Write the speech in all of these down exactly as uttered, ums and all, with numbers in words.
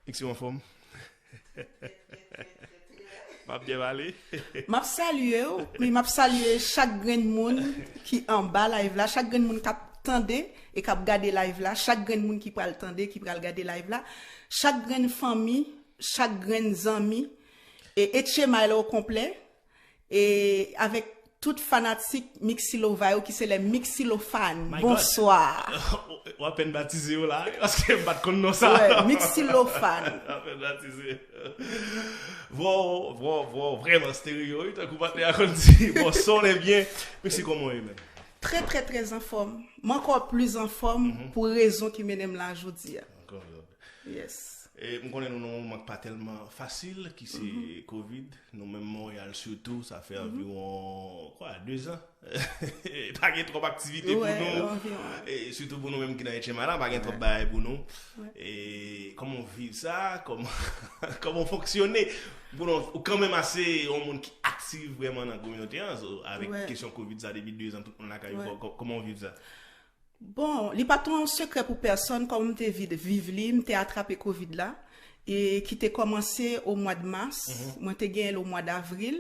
Miksi, w anfòm? M ap byen pale. M ap salye w, men m ap salye chak grenn moun ki anba live la, chak grenn moun k ap tande e k ap gade live la, chak grenn moun ki pral tande, ki pral gade live la, chak grenn fanmi, chak grenn zanmi, e Etchemay la o konplè, e avèk tout fanatik Mixilova yo ki se lè Mixilofan. My God. Bonswa. W apèn batize yo la, paske m pa t konn non sa. Wè, Mixilofan. W apèn batize. Vwa w, vwa w, vwa w vrèman stereo, wi, tankou patnè a konn di. Bon, son w byen. Miksi, kòman w ye menm? Très, très, très en forme. M ankò plis anfòm pou rezon ki mennen m la jodi a. Ankò, ankò. Yes. E m konnen nou nan yon moman k pa tèlman fasil, ki se Covid. Nou menm Monreyal sitou, sa fè anviwon, kwa, dezan. Pa gen twòp aktivite pou nou. E sitou pou nou menm ki nan Etchemay la, pa gen twòp bagay pou nou. E kòman w viv sa? Kòman, kòman w fonksyone? Pou nou, ou kanmenm ase yon moun ki aktif vrèman nan kominote an, so, avèk kesyon Covid sa depi dezan, tout moun lakay yo, kò-, kò-, kòman w viv sa? Bon, li pa t yon sekrè pou pèsonn, kòm m te vi-, viv li, m te atrape Covid la, e ki te kòmanse o mwa d mas, mwen te genyen l o mwa d avril,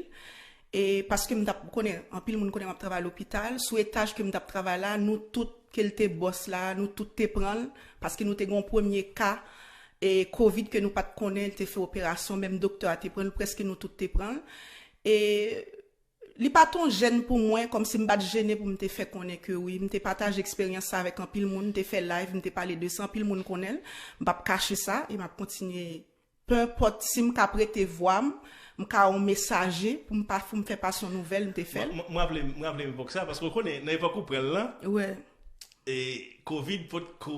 e paske m t ap, konnen, anpil moun konnen m ap travay lopital, sou etaj ke m t ap travay la, nou tout, ke l te bòs la, nou tout te pran l, paske nou te gen yon premye ka, e Covid ke nou pa t konnen, l te fè operasyon, menm doktè a te pran l, prèske nou tout te pran l, e Li pa t yon jèn pou mwen, kòmsi m pa t jene pou m te fè konnen ke wi, m te pataje eksperyans sa avèk anpil moun, m te fè live, m te pale de sa, anpil moun konnen l, m p ap kache sa, e m ap kontinye. Penpòt si m ka prete vwa m, m ka yon mesaje pou m pa, pou m fè pase yon nouvèl, m te fè l. Mwen, mwen, mwen raple, mwen raple m epòk sa, paske w konnen, nan epòk ou pran l lan, e Covid potko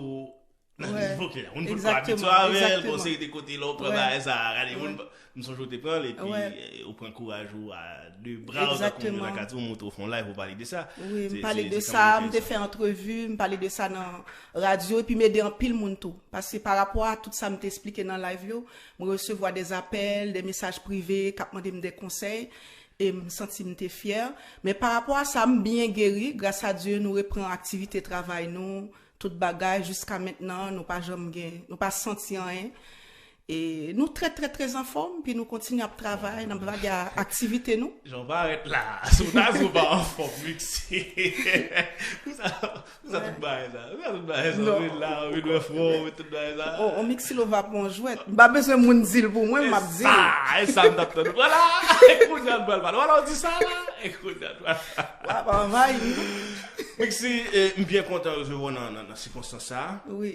nan nivo ke la. Moun potko abitye avè l, gon seri de kote lè w pran bagay sa, gade moun, m sonje w te pran l, epi, eh, ou pran kouraj ou a de bra w, tankou moun nan katye, ou monte w fè yon live, ou pale de sa. Wi, m pale de sa, m te fè antrevi, m pale de sa nan radyo, epi m ede anpil moun tou. Paske pa rapò a tout sa m te esplike nan live yo, m resevwa de apèl, de mesaj prive k ap mande m de konsèy, e m santi m te fyè. Men pa rapò a sa, m byen geri, gras a Dye, nou repran aktivite travay nou, tout bagay, jiska mentnan, nou pa janm gen, nou pa santi anyen. E nou trè, trè, trè anfòm, pi nou kontinye ap travay, n ap vage a aktivite nou. Jan w parèt la, si w ta di w pa anfòm, Miksi. Pou sa, pou sa tout bagay sa, pou sa tout bagay sa, w vin la, w vin wè frè w, tout bagay sa. O, o Mixilova pa yon jwèt. M pa bezwen moun di l pou mwen, m ap di l. E sa, e sa m t ap tann. Vwala, e kounye a n pral pale. Vwala, w di sa la, e kounye a n pral. W ap anvayi m. Miksi, eh, m byen kontan resevwa w nan, nan, nan sikonstans sa a. Wi.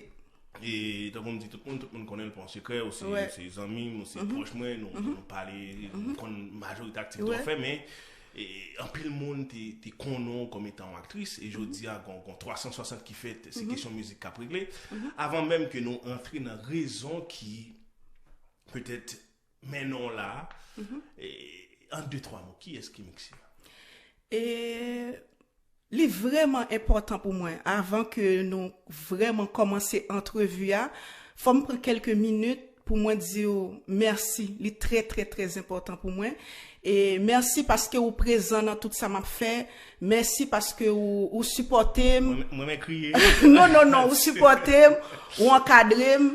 E tankou m di tout moun, tout moun konnen l pa yon sekrè, ou se, ou se zanmi m, ou se pwòch mwen, nou, nou pale, nou konn majorite aktivite w ap fè, men, e, anpil moun te, te konnen w kòm etan yon aktris, e jodi a, gon, gon twa san swasant ki fèt, se kesyon mizik k ap regle. Avan menm ke nou antre nan rezon ki petèt mennen w la, e, an de twa mo, kiyès ki Miksi a? E Li vrèman enpòtan pou mwen. Avan ke nou vrèman kòmanse antrevi a, fò m pran kèlke minit pou mwen di w mèsi. Li trè, trè, trè enpòtan pou mwen. E mèsi paske ou prezan nan tout sa m ap fè. Mèsi paske ou, ou sipòte m. Mwen, mwen menm kriye. Non, non, non, ou sipòte m, ou ankadre m.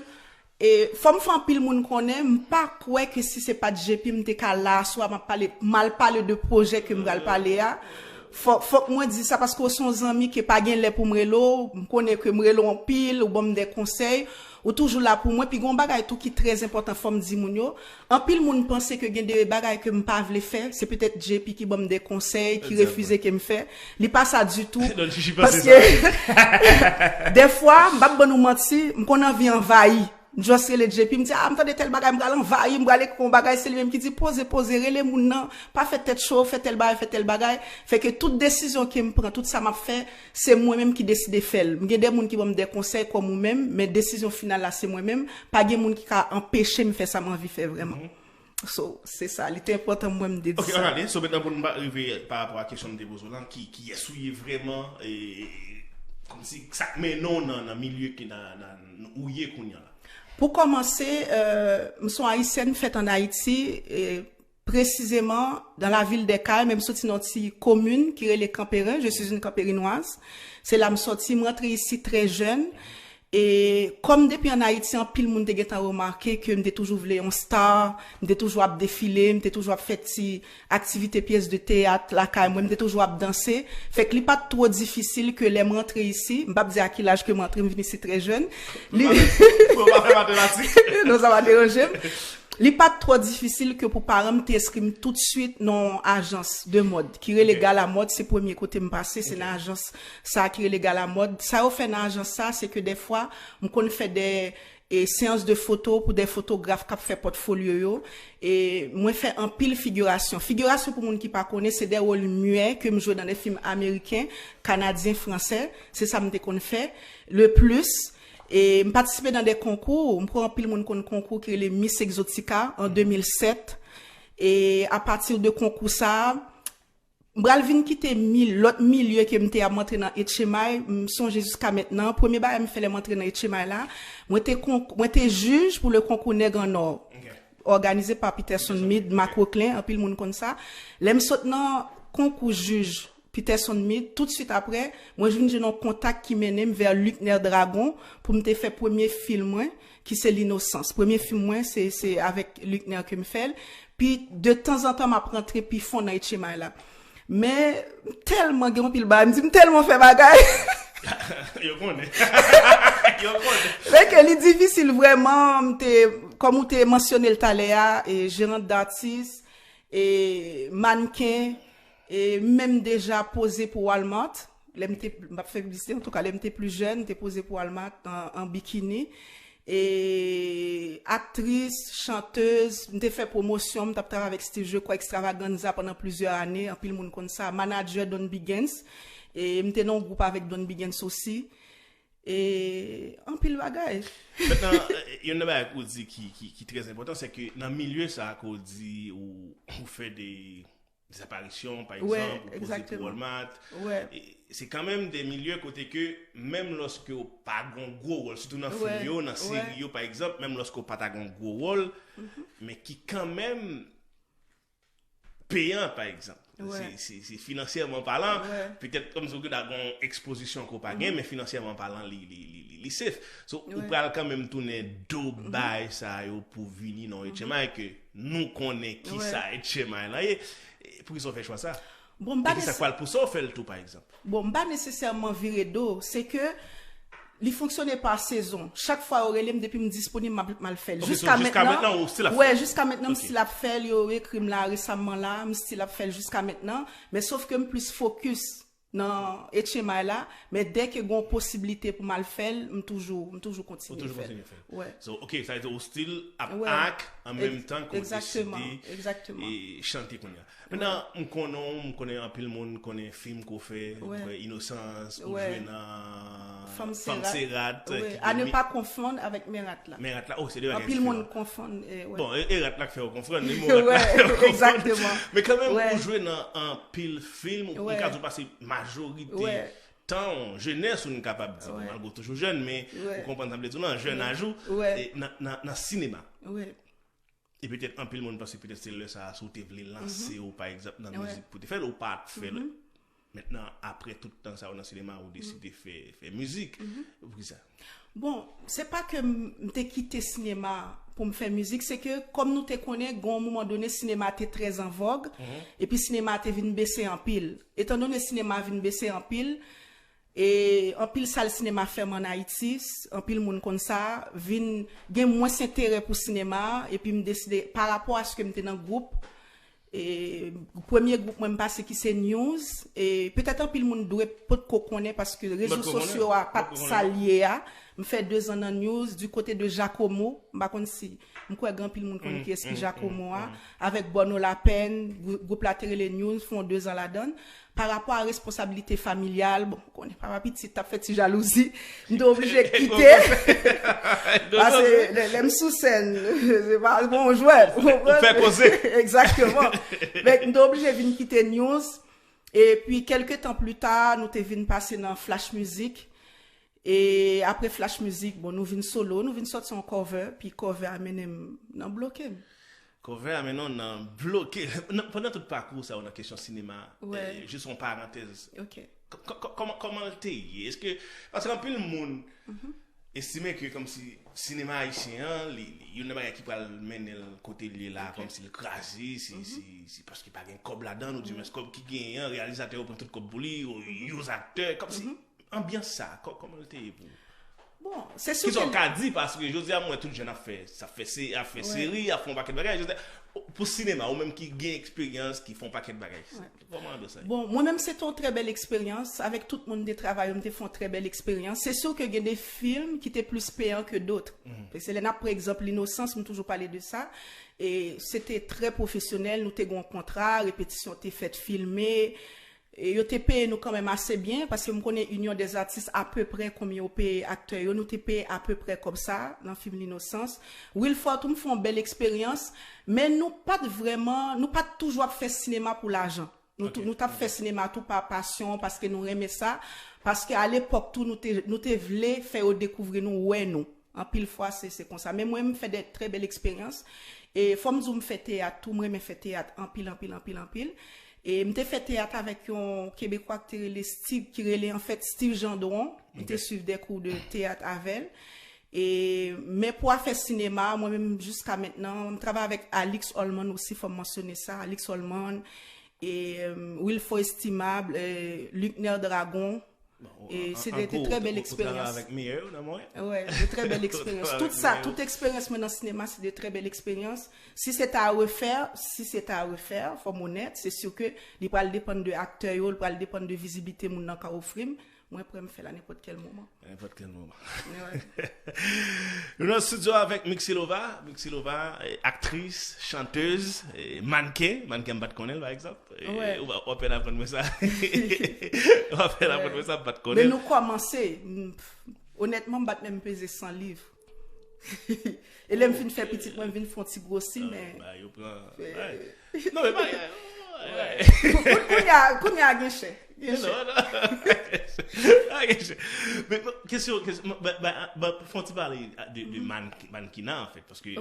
E fò m fè anpil moun konnen, m pa kwè ke si se pa t J P m te ka la aswè a, m ap pale, m al pale de pwojè ke m pral pale a. Fò, fòk mwen di sa paske w se yon zanmi ke pa gen lè pou m rele w, m konnen ke m rele w anpil, ou ban m de konsèy, ou toujou la pou mwen. Pi gen yon bagay tou ki trè enpòtan, fò m di moun yo, anpil moun panse ke gen de bagay ke m pa vle fè, se petèt J P ki ban m de konsèy, ki refize ke m fè. Li pa sa ditou. Paske dèfwa, m p ap ban nou manti, m konn anvi anvayi. M just rele J P, m di, a, m tande tèl bagay, m pral anvayi, m pral ekri yon bagay, se li menm ki di, poze, poze, rele moun nan, pa fè tèt cho, fè tèl bagay, fè tèl bagay. Fè ke tout desizyon ke m pran, tout sa m ap fè, se mwen menm ki deside fè l. M gen de moun ki ban m de konsèy kòm ou menm, men desizyon final la, se mwen menm. Pa gen moun ki ka anpeche m fè sa m anvi fè vrèman. So, se sa, li te enpòtan mwen m de di sa. Ok, ann ale. So, mentnan pou n pa rive pa rapò a kesyon m te poze w lan, ki, kiyès ou ye vrèman, e, kòmsi, sa k mennen w nan, nan milye ki nan, nan, ou ye kounye a la? Pou kòmanse, euh, m se yon Ayisyèn fèt ann Ayiti, e, presizeman dans la ville des Cayes, men m soti nan yon ti komin ki rele Kanperen, je suis une Campérinoise. Se la m soti, m rantre isit trè jèn. E kòm depi ann Ayiti, anpil moun te gentan remake ke m te toujou vle yon star, m te toujou ap defile, m te toujou ap fè ti aktivite pyès de teyat lakay mwen, m te toujou ap danse. Fèk li pa t twò difisil ke lè m rantre isi, m p ap di a ki laj ke m rantre, m vin isi trè jèn. Li... Pou yo pa fè matematik. Non, sa pa deranje m. Li pa t twò difisil ke pou paran m te enskri m toutswit nan yon ajans de mòd ki rele Ok. Gala Mòd. Se premye kote m pase, se nan ajans sa ki rele Gala Mòd. Sa yo fè nan ajans sa, se ke dèfwa m konn fè de e, seyans de foto pou de fotograf k ap fè pòtfolyo yo. E mwen fè anpil figirasyon. Figirasyon, pou moun ki pa konnen, se de wòl muet ke m jwe nan de fim ameriken, kanadyen, fransè. Se sa m te konn fè le plis. E m patisipe nan de konkou, m kwè anpil moun konn konkou ki rele Miss Exotica an de mil sèt. E apati de konkou sa a, m pral vin kite mi, lòt milye ke m te ap antre nan H M I, m sonje jiska mentnan, premye bagay m fè lè m antre nan H M I la, mwen te konk-, mwen te jij pou le konkou Nèg an Nò, òganize pa Peterson Mead, Marc Roquelain, anpil moun konn sa. Lè m sot nan konkou jij Peterson Mead, toutswit apre, mwen vin jwenn yon kontak ki mennen m vè Luckner Dragon pou m te fè premye fim mwen, ki se L'innocence. Premye fim mwen, se, se avèk Luckner ke m fè l. Pi, de tanzantan, m ap rantre pi fon nan H M I la. Men, m tèlman gen yon pil bagay, m di m tèlman fè bagay. Yo konnen. Yo konnen. Men ke li difisil vrèman, m te, kòm ou te mansyone l talè a, e, jeran datis, e, mannken, e, m menm deja poze pou Walmart. Lè m te, m p ap fè piblisite, antouka, lè m te pli jèn, m te poze pou Walmart an, an bikini. E aktris, chantèz, m te fè pwomosyon, m t ap travay avèk Steve Jeucois Extravaganza pandan plizyè ane, anpil moun konn sa, manadjè Don Biggins, e m te nan yon gwoup avèk Don Biggins osi. E anpil bagay. Mentnan, e, youn nan bagay ke w di ki, ki, ki trè enpòtan, se ke nan milye sa a ke w di ou, ou fè de, de zaparisyon, pa egzanp, ou poze pou Walmart. E se kanmenm de milye kote ke, menm lòske w pa gen yon gwo wòl, sitou nan fim yo, nan seri yo, pa egzanp, menm lòske w pa ta gen yon gwo wòl, men ki kanmenm peyan, pa egzanp. Se, se, se finansyèman palan, petèt kòmsi w gen yon ekspozisyon ke w pa gen, men finansyèman palan, li, li, li, li, li safe. So, ou pral kanmenm tounen do bay sa yo pou vini nan H M I ke nou konnen ki sa H M I lan ye. E poukisa w fè chwa sa? Bon, m pa E ki sa k pral pouse w fè l tou, pa egzanp? Bon, m pa nesesèman vire do, se ke li fonksyone pa sezon. Chak fwa yo rele m, depi m disponib, m ap, m al fè l. Ok, so jiska mentnan, ou still ap fè l? Jiska mentnan, m still ap fè l. Yo ekri m la resamman la, m still ap fè l jiska mentnan. Men sof ke m plis fokis nan H M I la, men dè ke gen yon posiblite pou m al fè l, m toujou, m toujou kontinye fè l. So, ok, sa vle di ou still ap act an menm tan ke w deside e chante kounye a. Mentnan, m konnen w, m konnen anpil moun konnen fim ke w fè, Inosans, ou jwe nan Fanm se rat. A ne pa konfonn avèk Mèrat la. Mèrat la, oh, se de bagay diferan. Anpil moun konfonn. Bon, e rat la k fè w konfrann, e mo rat la k fè w konfrann. Men kanmenm, ou jwe nan anpil fim, ou ka di w pase majorite tan w, jenès ou, n kapab di, malgre w toujou jèn, men ou konprann sa m vle di w lan, jèn aj ou, nan, nan, nan sinema. E petèt anpil moun panse petèt se lè sa a, si w te vle lanse w, pa egzanp, nan mizik pou te fè l, ou pa t fè l. Mentnan, apre tout tan sa yo nan sinema, ou deside fè, fè mizik. Poukisa? Bon, se pa ke m te kite sinema pou m fè mizik, se ke, kòm nou te konnen, gen yon moman done, sinema te trè an vòg, epi sinema te vin bese anpil. Etandone sinema vin bese anpil, e anpil sal sinema fèmen ann Ayiti, anpil moun konn sa, vin gen mwens enterè pou sinema, epi m deside, pa rapò a se ke m te nan gwoup, e premye gwoup mwen m pase ki se News, e petèt anpil moun dwe potko konnen paske rezo sosyo a pa t sa l ye a. M fè dezan nan News, du côté de Jacomo, m pa konn si, m kwè gen anpil moun konn kiyès ki Jacomo a, avèk Bono Lapen, gwoup la te rele News, fè yon dezan ladan l. Pa rapò a responsablite familyal, bon, ou konnen papa pitit t ap fè ti jalouzi, m te oblije kite. Paske lè, lè m sou sèn, se pa bon jwèt, ou konprann? Ou fè koze. Egzakteman. Men m te oblije vin kite News. Epi, kèlke tan pli ta, nou te vin pase nan Flash Music. E apre Flash Music, bon, nou vin solo, nou vin sòti yon cover, pi cover a mennen m nan bloke m. Cover a mennen w nan bloke. Pandan tout pakou sa yo nan kesyon sinema, jis yon parantèz. Kòman, kòman l te ye? Èske, paske anpil moun, estime ke kòmsi sinema ayisyen an, li, li, youn nan bagay ki pral mennen l kote l ye la, kòmsi l kraze, se, se, se paske pa gen kòb ladan l, oudimwens kòb ki genyen an, reyalizatè yo pran tout kòb pou li, yo, yo aktè, kòmsi anbyans sa, kò-, kòman l te ye pou ou? Bon, se sou Kisa w ka di, paske jodi a m wè tout jèn ap fè, ap fè se, ap fè seri, ap fè yon pakèt bagay. Jodi a, pou sinema, ou menm ki gen eksperyans, ki fè yon pakèt bagay. Kòman anbyans sa ye? Bon, mwen menm se te yon trè bèl eksperyans. Avèk tout moun m te travay yo, m te fè yon trè bèl eksperyans. Se si ke gen de fim ki te plis peyan ke dot. Se lè n ap pran egzanp Linosans, m toujou pale de sa. E se te trè pwofesyonèl, nou te gen yon kontra, repetisyon te fèt, filme. E yo te peye nou kanmenm ase byen, paske m konnen Union des Artistes apeprè konbyen yo peye aktè yo, nou te peye apeprè kòb sa nan fim Linosans. Wilford tou m fè yon bèl eksperyans, men nou pa t vrèman, nou pa t toujou ap fè sinema pou lajan. Nou, tou, nou t ap fè sinema tou pa pasyon, paske nou renmen sa, paske alepòk tou nou te, nou te vle fè yo dekouvri nou, wè nou. Anpil fwa se, se konsa. Men mwen, m fè de trè bèl eksperyans. E fò m di w, m fè teyat tou, m renmen fè teyat anpil, anpil, anpil, anpil. E m te fè teyat avèk yon Kebekwa ki te rele Steve, ki rele anfèt Steve Gendron. M te swiv de kou de teyat avè l. E, men pou afè sinema, mwen menm jiska mentnan, m travay avèk Alix Holman osi, fò m mansyone sa, Alix Holman, e, Wilford Estimable, e, Luckner Dragon. E se de, de trè bèl eksperyans. Ou travay avèk meyè yo nan Monreyal? Wè, de trè bèl eksperyans. Tout sa, tout eksperyans mwen nan sinema, se de trè bèl eksperyans. Si se ta refè, si se ta refè, fò m onèt, se si ke li pral depann de aktè yo, li pral depann de vizibilite moun nan ka ofri m. Mwen prè m fè l a nenpòt kèl moman. A nenpòt kèl moman. Nou nan estidyo avèk Mixilova. Mixilova, eh, aktris, chantèz, eh, mannken. Mannken m pa t konnen l, pa egzanp. Eh, ou, w apèn aprann mwen sa. W apèn aprann mwen sa, m pa t konnen l. Men nou kòmanse. Onètman, m pa t menm peze san liv. E lè m fin fè pitit mwen, m vin fè yon ti gwosi, men. Ba, yo pran. Non, men pa. Kounye a, kounye a gen chè. Gen chè. Ah, gen chè. Men kesyon, kesyon, ba, ba, ba, fè yon ti pale de, de mannkina, anfèt, paske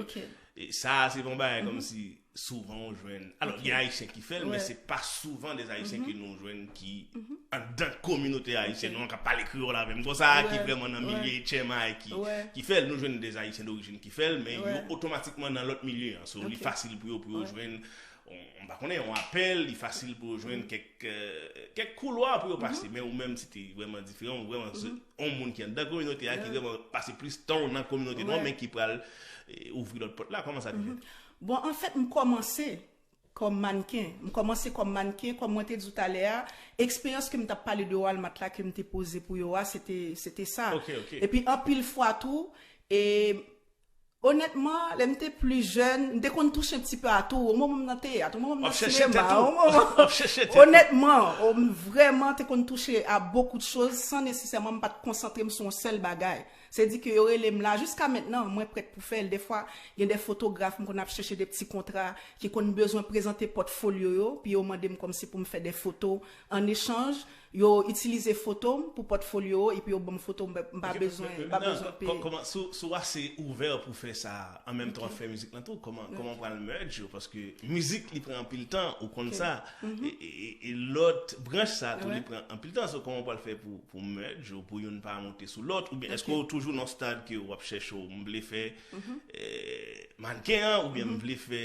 sa, se yon bagay kòmsi souvan ou jwenn. Alò, gen Ayisyen ki fè l, men se pa souvan de Ayisyen ke nou jwenn ki anndan kominote ayisyèn nou an k ap pale kreyòl avè m konsa, ki vrèman nan milye etchèmay ki, ki fè l. Nou jwenn de Ayisyen dorijin ki fè l, men yo otomatikman nan lòt milye an. So, li fasil pou yo, pou yo jwenn, m pa konnen, yon apèl, li fasil pou yo jwenn kèk, kèk koulwa pou yo pase. Men ou menm, se te vrèman diferan, ou vrèman se yon moun ki anndan kominote a, ki vrèman pase plis tan w nan kominote nou an, men ki pral, eh, ouvri lòt pòt la. Kòman sa te fèt? Bon, anfèt, m kòmanse kòm mannken. M kòmanse kòm mannken, kòm mwen te di w talè a, eksperyans ke m t ap pale de Walmart la ke m te poze pou yo a, se te, se te sa. Epi anpil fwa tou, e onètman, lè m te pli jèn, m te konn touche yon ti pe a tou. Yon moman m nan teyat, yon moman m nan sinema, yon moman. Onètman, m vrèman te konn touche a bokou de choz san nesesèman m pa t konsantre m sou yon sèl bagay. Se di ke yo rele m la, jiska mentnan, mwen prèt pou fè l. Defwa, gen de fotograf, m konn ap chèche de ti kontra ki konn bezwen prezante pòtfolyo yo, pi yo mande m kòmsi pou m fè de foto. An echanj, yo itilize foto m pou pòtfolyo yo, epi yo ban m foto m, m pa bezwen, m pa bezwen peye. Kòman, si w ase ouvè pou fè sa, an menm tan w ap fè mizik lan tou, kòman, kòman w pral merge yo? Paske mizik, li pran anpil tan, ou konn sa. E, e, e, e lòt branch sa tou, li pran anpil tan. So, kòman w pral fè pou, pou merge yo, pou youn pa monte sou lòt? Oubyen èske w toujou nan stad ke w ap chèche w, m vle fè, eh, mannken an, oubyen m vle fè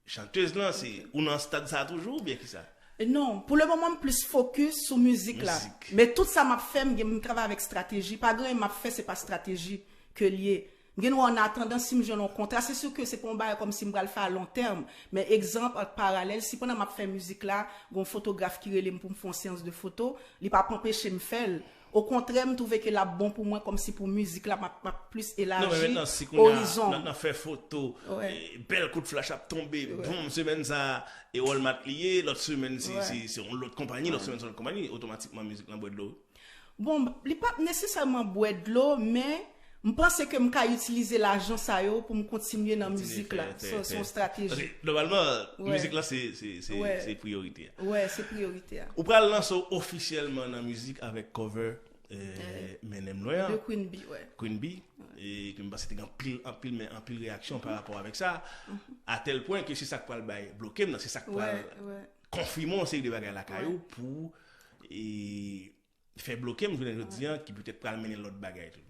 chantèz lan? Se, ou nan stad sa toujou, oubyen kisa? Non, pou le moman, m plis fokis sou mizik la. Men tout sa m ap fè, m gen, m travay avèk estrateji. Pa gen anyen m ap fè, se pa estrateji ke l ye. M gen dwa an atandan si m jwenn yon kontra, se si ke se pa yon bagay kòmsi m pral fè a lon tèm. Men egzanp, an paralèl, si pandan m ap fè mizik la, gen yon fotograf ki rele m pou m fè yon seyans de foto, li p ap anpeche m fè l. Okontrè, m twouve ke l ap bon pou mwen, kòmsi pou mizik la, m ap, m ap plis elaji orizon. Nan, nan fè foto, eh, bèl kout flach ap tonbe, boum, semèn sa, e Walmart li ye, lòt semèn, se, se, se yon lòt konpayi, lòt semèn, se yon lòt konpayi, otomatikman, mizik lan bwè dlo. Bon, li p ap nesesèman bwè dlo, men m panse ke m ka itilize lajan sa yo pou m kontinye nan mizik la. Se, se yon estrateji. Nòmalman, mizik la se, se, se, se priyorite a. Wè, se priyorite a. Ou pral lanse w ofisyèlman nan mizik avèk cover, eh, Mennen m lwen an. De Queen Bee, wè. Queen Bee. E ke m panse te gen anpil, anpil, men anpil reyaksyon pa rapò avèk sa. A tèl pwen ke se sa k pral bay bloke m nan, se sa k pral konfime yon seri de bagay lakay ou pou, e, fè bloke m jounen jodi an, ki petèt pral mennen lòt bagay tou.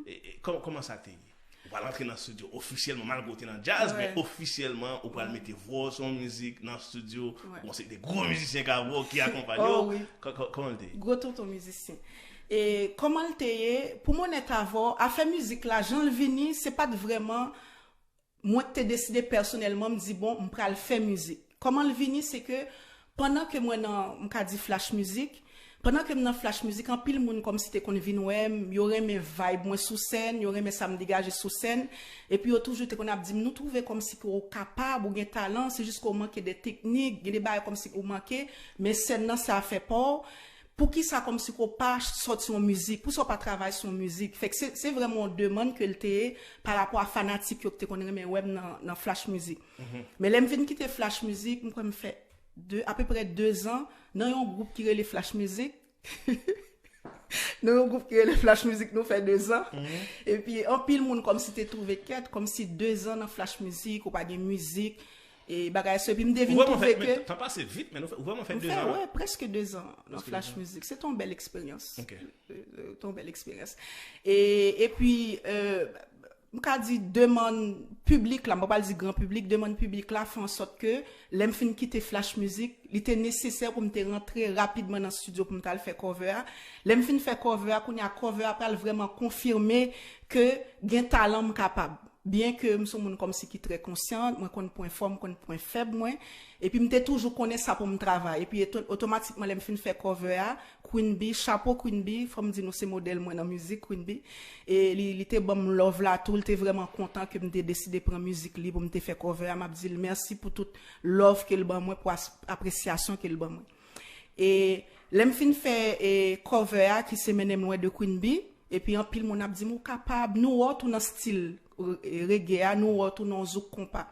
E, e, kòman, kòman sa te ye? Ou pral antre nan studio ofisyèlman, malgre w te nan djaz, men ofisyèlman, ou pral mete vwa w sou yon mizik nan studio, ou gon seri de gwo mizisyen k ap vwa w, ki akonpanye w. Kò-, kò-, kòman l te ye? Gwo tonton mizisyen. E kòman l te ye? Pou m onèt avè w, afè mizik la, jan l vini, se pa t vrèman mwen ki te deside pèsonèlman, m di, bon, m pral fè mizik. Kòman l vini, se ke pandan ke mwen nan, m ka di flash mizik, pandan ke m nan flash mizik, anpil moun kòmsi te konn vin wè m, yo renmen vibe mwen sou sèn, yo renmen sa m degaje sou sèn, epi yo toujou te konn ap di m, nou twouve kòmsi ke w kapab, ou gen talan, se jis ke w manke de teknik, gen de bagay kòmsi ke w manke, men sèn nan se afè pa w. Poukisa kòmsi ke w pa sòti yon mizik? Poukisa w pa travay sou yon mizik? Fèk se, se vrèman yon demann ke l te ye pa rapò a fanatik yo ki te konn renmen wè m nan, nan flash mizik. Men lè m vin kite flash mizik, m kwè m fè de, apeprè de zan nan yon gwoup ki rele flash mizik. Nan yon gwoup ki rele flash mizik, nou fè de zan. Epi anpil moun kòmsi te twouve kèt, kòmsi de zan nan flash mizik, ou pa gen mizik, e bagay sa, epi m te vin twouve ke... Tan pase vit, men ou vrèman fè de zan. M fè, wè, prèske de zan nan flash mizik. Se te yon bèl eksperyans. Se te yon bèl eksperyans. E, epi, e, m ka di demann piblik la, m pa pral di gran piblik, demann piblik la fè an sòt ke lè m fin kite flash mizik, li te nesesè pou m te rantre rapidman nan studio pou m t al fè cover a. Lè m fin fè cover a, kounye a cover a pral vrèman konfime ke gen talan m kapab. Byen ke m se yon moun kòmsi ki trè konsyan, mwen konn pwen fò m, konn pwen fèb mwen. Epi m te toujou konnen sa pou m travay. Epi eto-, otomatikman lè m fin fè cover a, Queen Bee, chapo Queen Bee, fò m di nou se modèl mwen nan mizik, Queen Bee. E li, li te ban m love la tou, li te vrèman kontan ke m te deside pran mizik li pou m te fè cover a. M ap di l mèsi pou tout love ke l ban mwen, pou as-, apresyasyon ke l ban mwen. E lè m fin fè, e, cover a, ki se Mennen m Lwen de Queen Bee, epi anpil moun ap di m, ou kapab, nou wè w tou nan stil, e, reggae a, nou wè w tou nan zouk konpa.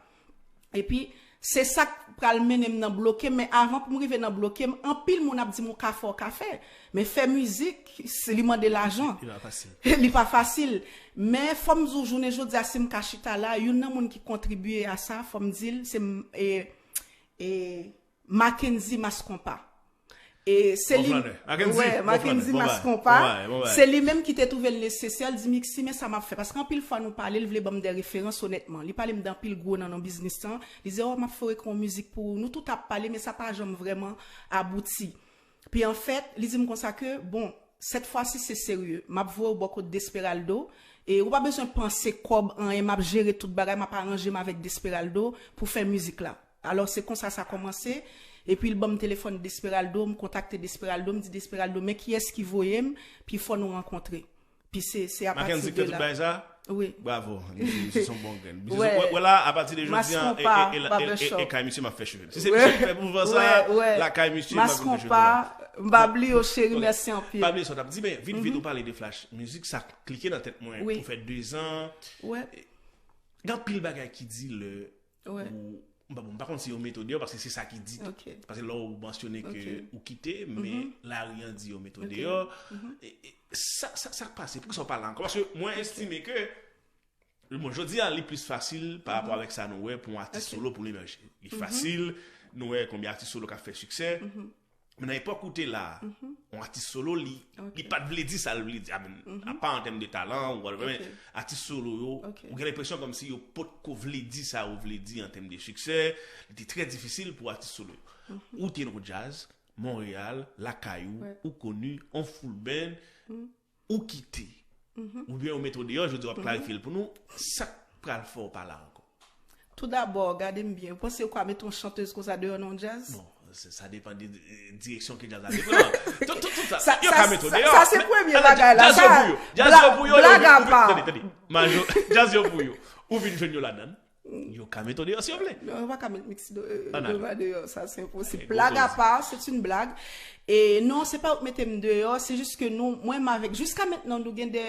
Epi, se sa k pral mennen m nan bloke m, men avan pou m rive nan bloke m, anpil moun ap di m, ou ka fè, ou ka fè. Men fè mizik, se, li mande lajan. Li pa fasil. Li pa fasil. Men fò m di w, jounen jodi a, si m ka chita la, youn nan moun ki kontribye a sa, fò m di l, se m, e, e, Mackenzie Maskonpa. E se li, wè, Mackenzie Maskonpa, se li menm ki te twouve l nesesè, l di, Mixi, men sa m ap fè. Paske anpil fwa nou pale, l vle ban m de referans, onètman. Li pale m de anpil gwo nan, nan biznis lan. Li di, oh, m ap fè yon mizik pou ou. Nou tout ap pale, men sa pa janm vrèman abouti. Pi anfèt, li di m konsa ke, bon, sèt fwa si se serye. M ap voye w bò kot Desperaldo. E ou pa bezwen panse kòb, anyen, m ap jere tout bagay, m ap aranje m avèk Desperaldo pou fè mizik la. Alò, se konsa sa kòmanse. Epi l ban m telefòn Desperaldo, m kontakte Desperaldo, m di Desperaldo, men kiyès ki voye m, pi fò nou rankontre. Pi se, se apati de la. Mackenzie k fè tout bagay sa? Wi. Bravo. Misye, misye se yon bon grenn. Misye, wè, wè la, apati de jodi an, e, e, e, e, e, e kay misye m ap fè cheve m. Si se misye ki fè mouvman sa, lakay misye, m ap fè cheve m. Maskonpa, m pa bliye w, cheri, mèsi anpil. Pa bliye sa w t ap di, men vit, vit, ou pale de flash. Mizik sa klike nan tèt mwen pou fè de zan. Gen anpil bagay ki di lè ou, m pa, bon, m pa konn si yo mete w deyò, paske se sa ki di tou. Paske lè w mansyone ke ou kite, men lari an di yo mete w deyò. E, e, sa, sa, sa k pase? Poukisa w pa la ankò? Paske mwen estime ke, bon, jodi a, li plis fasil pa rapò avèk sa nou wè pou yon atis solo pou l emèje. Li fasil, nou wè konbyen atis solo k ap fè siksè. Men nan epòk ou te la a, yon atis solo, li, li pa t vle di sa l vle di. I mean, apa an tèm de talan, ou whatever, men atis solo yo, ou gen lenpresyon kòmsi yo potko vle di sa yo vle di an tèm de siksè. Li te trè difisil pou atis solo yo. Ou te nan djaz, Monreyal, lakay ou, ou koni, on full band, ou kite. Oubyen yo mete w deyò, jodi a w ap klarifye l pou nou, sa k pral fè w pa la ankò? Toudabò, gade m byen. Ou panse yo ka mete yon chantèz konsa deyò nan yon djaz? Bon, se, sa depann de, de direksyon ke djaz la te pran. Tout, tout, tout sa. Yo ka mete w deyò. Sa se premye bagay la. Djaz yo pou yo. Djaz yo pou yo. Blag apa. Tande, tande. Majo, djaz yo pou yo. Ou vin jwenn yo ladann. Yo ka mete w deyò si yo vle. Non, yo pa ka met Mixi Dova deyò, sa se enposib. Blag apa, se yon blag. E non, se pa yo k mete m deyò, se jis ke nou, mwen m avèk, jiska mentnan nou gen de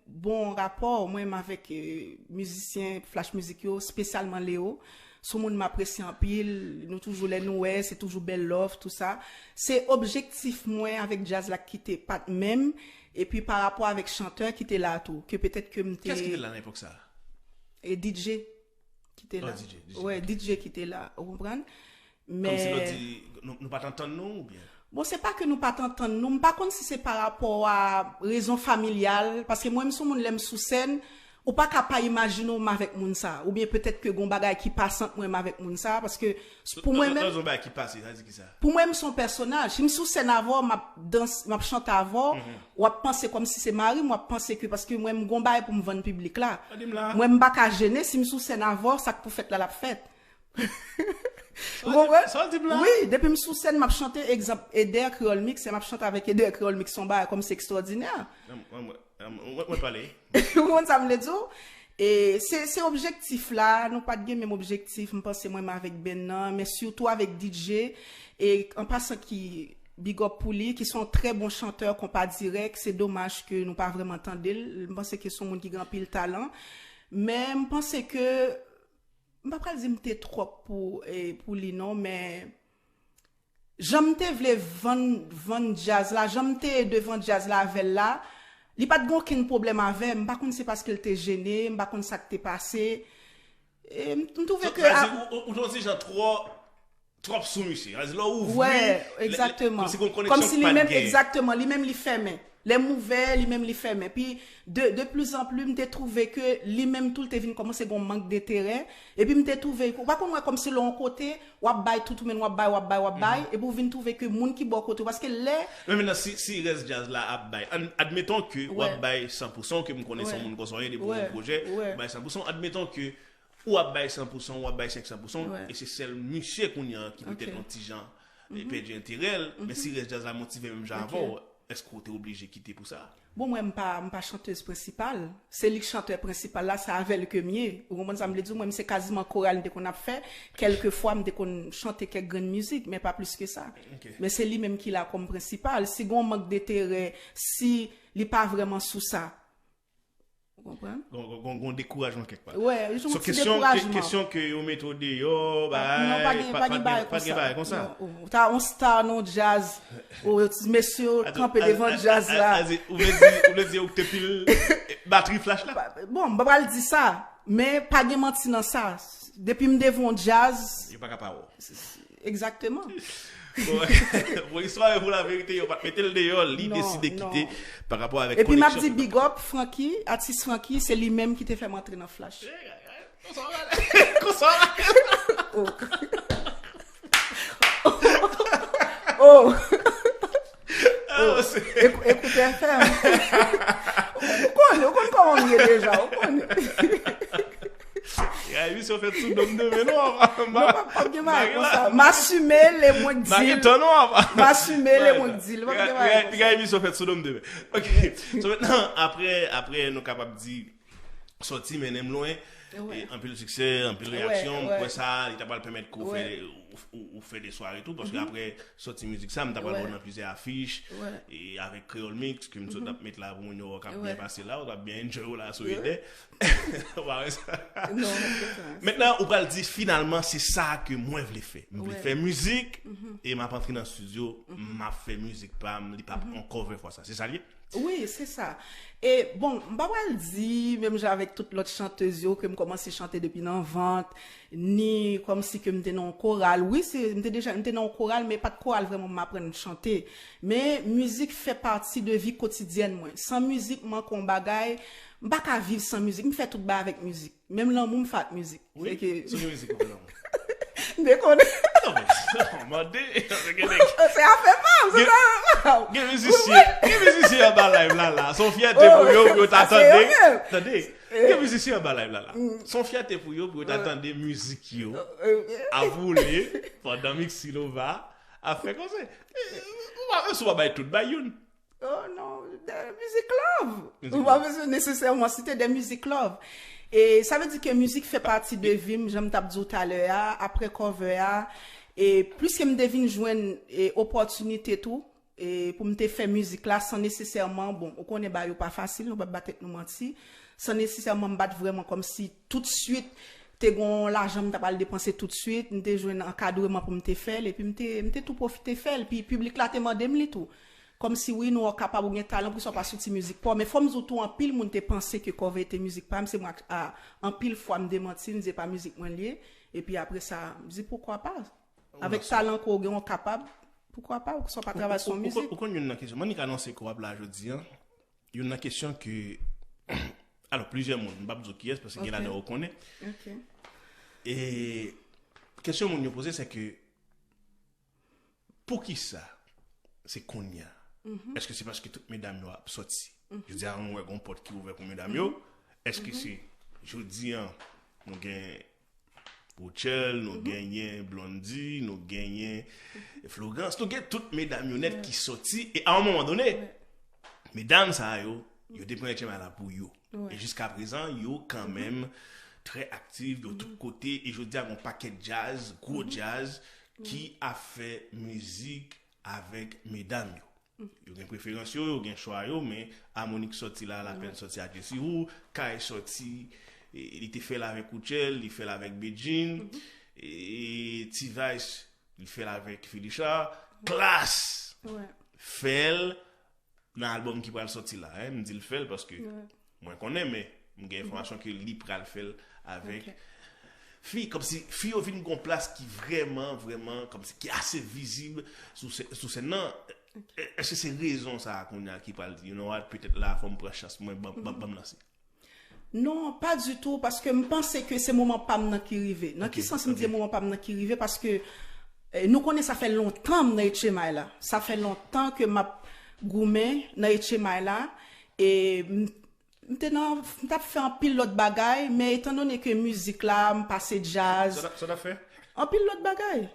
bon rapò, mwen m avèk, e, mizisyen flash mizik yo, espesyalman Leo. Se yon moun m apresye anpil, nou toujou lè nou wè, se toujou bèl love, tou sa. Se objektif mwen avèk djaz la ki te pa t menm, epi pa rapò avèk chantè ki te la tou, ke petèt ke m te... Kiyès ki te la nan epòk sa? E D J ki te la. Oh, D J, D J. Wè, D J ki te la, ou konprann? Men kòmsi lè w di, nou, nou pa t antann nou, oubyen? Bon, se pa ke nou pa t antann nou, m pa konn si se pa rapò a rezon familyal, paske mwen, m se yon moun, lè m sou sèn, ou pa ka pa imajine w m avèk moun sa, oubyen petèt ke gon bagay ki pase ant mwen m avèk moun sa, paske pou mwen menm, Lè w di yon bagay ki pase, sa di ki sa? Pou mwen, m se yon pèsonaj. Si m sou sèn avè w, m ap dans, m ap chante avè w, w ap panse kòmsi se mari m, w ap panse ke, paske mwen, m gon bagay pou m vann piblik la. An di m la. Mwen, m pa ka jene, si m sou sèn avè w, sa k pou fèt la, l ap fèt. Ou Sa w konprann? di- sa w di m la? Wi, depi m sou sèn, m ap chante, egzanp, Eder Kreyòl Mix, m ap chante avèk Eder Kreyòl Mix, se yon bagay kòmsi ekstwòdinè. Mwen, mwen, mwen, mwen, mwen pale. Ou konprann sa m vle di w? E se se objektif la, nou pa t gen menm objektif, m panse mwen menm avèk band nan, men sitou avèk D J, e an pasan ki big up pou li, ki se yon trè bon chantè konpa dirèk, se domaj ke nou pa vrèman tande l, m panse ke se yon moun ki gen anpil talan, men m panse ke, m pa pral di m te twòp pou, e, pou li non, men jan m te vle vann, vann djaz la, jan m te ye devan djaz la avè l la, li pa t gen okenn pwoblèm avè m. M pa konn se paske l te jene, m pa konn sa k te pase. E m, m twouve ke. Sa di, ou, ou, ou t on ti jan twò, twòp sou misye. Sa di, lè w ouvri, Wè, lè- lè- egzakteman. Kòmsi gon Kòmsi koneksyon ki li pa t menm, genyen. Egzakteman, li menm li fèmen. Lè m ouvè, li menm li fèmen. Pi, de, de plus en plus, m te twouve ke li menm tou, l te vin kòmanse gon mank denterè. Epi m te twouve, ou pa konn wè kòmsi lè yon kote, w ap bay tout ou menm, w ap bay, w ap bay, w ap bay. Epi w vin twouve ke moun ki bò kote w, paske lè Men mentnan, si, si rès djaz la ap bay, an- admeton ke w Wè. ap bay san pou san, ke m konnen se yon Wè. moun konsa w ye, depi w Wè. yon pwojè, Wè. w bay san pou san, admeton ke ou ap bay san pou san, w ap bay senk san pou san, Wè. E se sèl misye kounye a ki petèt Ok. yon ti jan e pèdi enterè l, men si rès djaz la motive menm jan Ok. avè w, èske w te oblije kite pou sa? Bon, mwen, m pa, m pa chantèz prensipal. Se li k chantè prensipal la, se avè l ke m ye. Ou konprann sa m vle di w? Mwen, m se kaziman koral m te konn ap fè. Kèlkefwa, m te konn chante kèk grenn mizik, men pa plis ke sa. Ok. Men se li menm ki la kòm prensipal. Si gon mank denterè, si li pa vrèman sou sa. Ou konprann? Gon, gon, gon, gon dekourajman kèk pa. Wè, yon So, ti kesyon, dekourajman. Kesyon ke yo mete w deyò, Non, pa gen, pa gen bagay pa gen bagay konsa. Non, ou ta yon star nan djaz. Ou ti mesye yo Ate- kanpe a- devan a- djaz a- la. a- Ou vle di, ou vle di ou te pil batri flash la? Bon, m pa pral di sa, men pa gen manti nan sa. Depi m devan yon djaz, Yo pa ka pa wè. Egzakteman. Bon, bon, istwa yo pou laverite, yo pa t mete l deyò, li Non, deside non. Kite pa rapò avèk Epi m ap koneksyon di ke big up Francky, atis Francky, se li menm ki te fè m antre nan flash. Konsa w la. Oh. Oh. Ah, se- Ekou- Ekoute F M. Ou konnen, ou konn kòman m ye deja, ou konnen. Ya, emisyon fèt sou dòm de men non. Non, pa, pa gen bagay konsa. M asime lè mwen k di l. M asime lè mwen k di l. Pa gen bagay konsa. Piga emisyon fèt sou dòm de men. Ok. So mentnan, apre, apre nou kapab di sòti mennen m lwen. E anpil siksè, anpil reyaksyon, m kwè sa li ta pral pèmèt ke ou fè ou, ou, ou fè de sware tou, paske apre sòti mizik sa, m ta pral wè w nan plizyè afich, e avèk Kreyòl Mix, ke m sot ap met la pou moun yo wè k ap byen pase la, ou t ap byen enjoy w la sou Ede. Ou pa wè sa? Mentnan, ou pral di finalman, se sa ke mwen vle fè. M vle fè mizik, e m ap antre nan estidyo, m ap fè mizik pa m, li p ap on cover fwa sa. Se sa l ye? Wi, se sa. E bon, m pa pral di, menm jan avèk tout lòt chantèz yo, ke m kòmanse chante depi nan vant, ni kòmsi ke m te nan yon koral. Wi, se, m te deja, m te nan yon koral, men pa t koral vrèman m aprann chante. Men mizik fè pati de vi kotidyèn mwen. San mizik, m manke yon bagay, m pa ka viv san mizik. M fè tout bagay avèk mizik. Menm lanmou m fè ak mizik. Wi, sou mizik ou fè lanmou. M te konnen. Non, men, mande. Se afè pa m, se afè pa m. Gen mizisyen, gen mizisyen anba live la la. Se yon fyète pou yo, pou yo ta tande. Tande. Gen mizisyen anba live la la. Se yon fyète pou yo, pou yo ta tande mizik yo ap woule pandan Mixilova ap fè konsè. Ou pa, si w pa bay tout, bay youn. Oh non, mizik love. Ou pa bezwen nesesèman site de mizik love. E sa vle di ke mizik fè pati de vi m, jan m t ap di w talè a, apre cover a, e pliske m te vin jwenn e opòtinite tou, e pou m te fè mizik la san nesesèman, bon, ou konnen bagay yo pa fasil, nou p ap ba tèt nou manti, san nesesèman m pa t vrèman kòmsi toutswit te gon lajan m ta pral depanse toutswit, m te jwenn ankadreman pou m te fè l, epi m te, m te tou pwofite fè l, epi piblik la te mande m li tou. Kòmsi wi, nou wè w kapab, ou gen talan, poukisa w pa soti mizik pa w? Men fò m di w tou, anpil moun te panse ke cover te mizik pa m, se mwen a, anpil fwa m demanti, m di se pa mizik mwen l ye, epi apre sa, m di poukwa pa? Avèk talan ke w gen, w kapab. Poukwa pa, ou sa w pa travay sou yon mizik? Ou konn youn nan kesyon, Monique anonse ke w ap la jodi an. Youn nan kesyon ke, alò, plizyè moun, m p ap di w kiyès, paske gen ladan ou konnen. E kesyon moun yo poze, se ke, poukisa se kounye a? Èske se paske tout medam yo ap sòti? Jodi a, nou wè gon pòt ki ouvè pou medam yo. Èske se jodi a, nou gen Rutshelle, nou genyen Blondy, nou genyen Florence, nou gen tout medam yo nèt ki sòti, e a yon moman done, medam sa yo, yo te pran H M I la pou yo. E jiska prezan, yo kanmenm trè aktif, yo tout kote, e jodi a gon pakèt djaz, gwo djaz, ki ap fè mizik avèk medam yo. Yo gen preferans yo, yo gen chwa yo, men Harmonik sòti la, Lapèn sòti ak Jessy Woo, Kay sòti, e, li te fè l avèk Rutshelle, li fè l avèk Bedjine, e, T-Vice, li fè l avèk Phylisha, Klass fè l nan albòm ki pral sòti la, hein, m di l fè l paske mwen konnen, men m gen enfòmasyon ke li pral fè l avèk fi, kòmsi fi yo vin gon plas ki vrèman, vrèman, kòmsi ki ase vizib sou sè- sou sèn nan. Èske se rezon sa a kounye a ki pral di, you know what, petèt la fò m pran chans mwen, ban ban- ban m lanse? Non, pa ditou, paske m panse ke se moman pa m nan ki rive. Nan ki sans m di moman pa m nan ki rive? Paske eh, nou konnen sa fè lontan m nan H M I la. Sa fè lontan ke m ap goumen nan H M I la. E m, m te nan, m t ap fè anpil lòt bagay, men etandone ke mizik la, m pase djaz, Sa w t ap- sa w t ap fè? Anpil lòt bagay.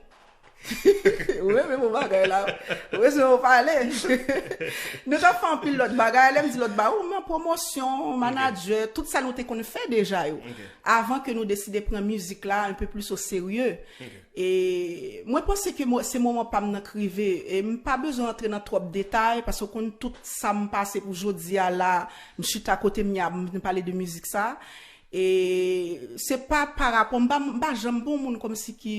Ou renmen bon bagay la. Ou renmen bon pale. Nou t ap fè anpil lòt bagay. Lè m di lòt bagay, ou nan pwomosyon, manadjè, tout sa nou te konn fè deja yo. Avan ke nou deside pran mizik la un peu plus au sérieux. E mwen panse ke mo- se moman pa m nan k rive. E m pa bezwen antre nan twòp detay, paske w konn tout sa m pase pou jodi a la, m chita kote m ye a, m pale de mizik sa. E se pa pa rapò, m pa, m pa janm bon moun kòmsi ki,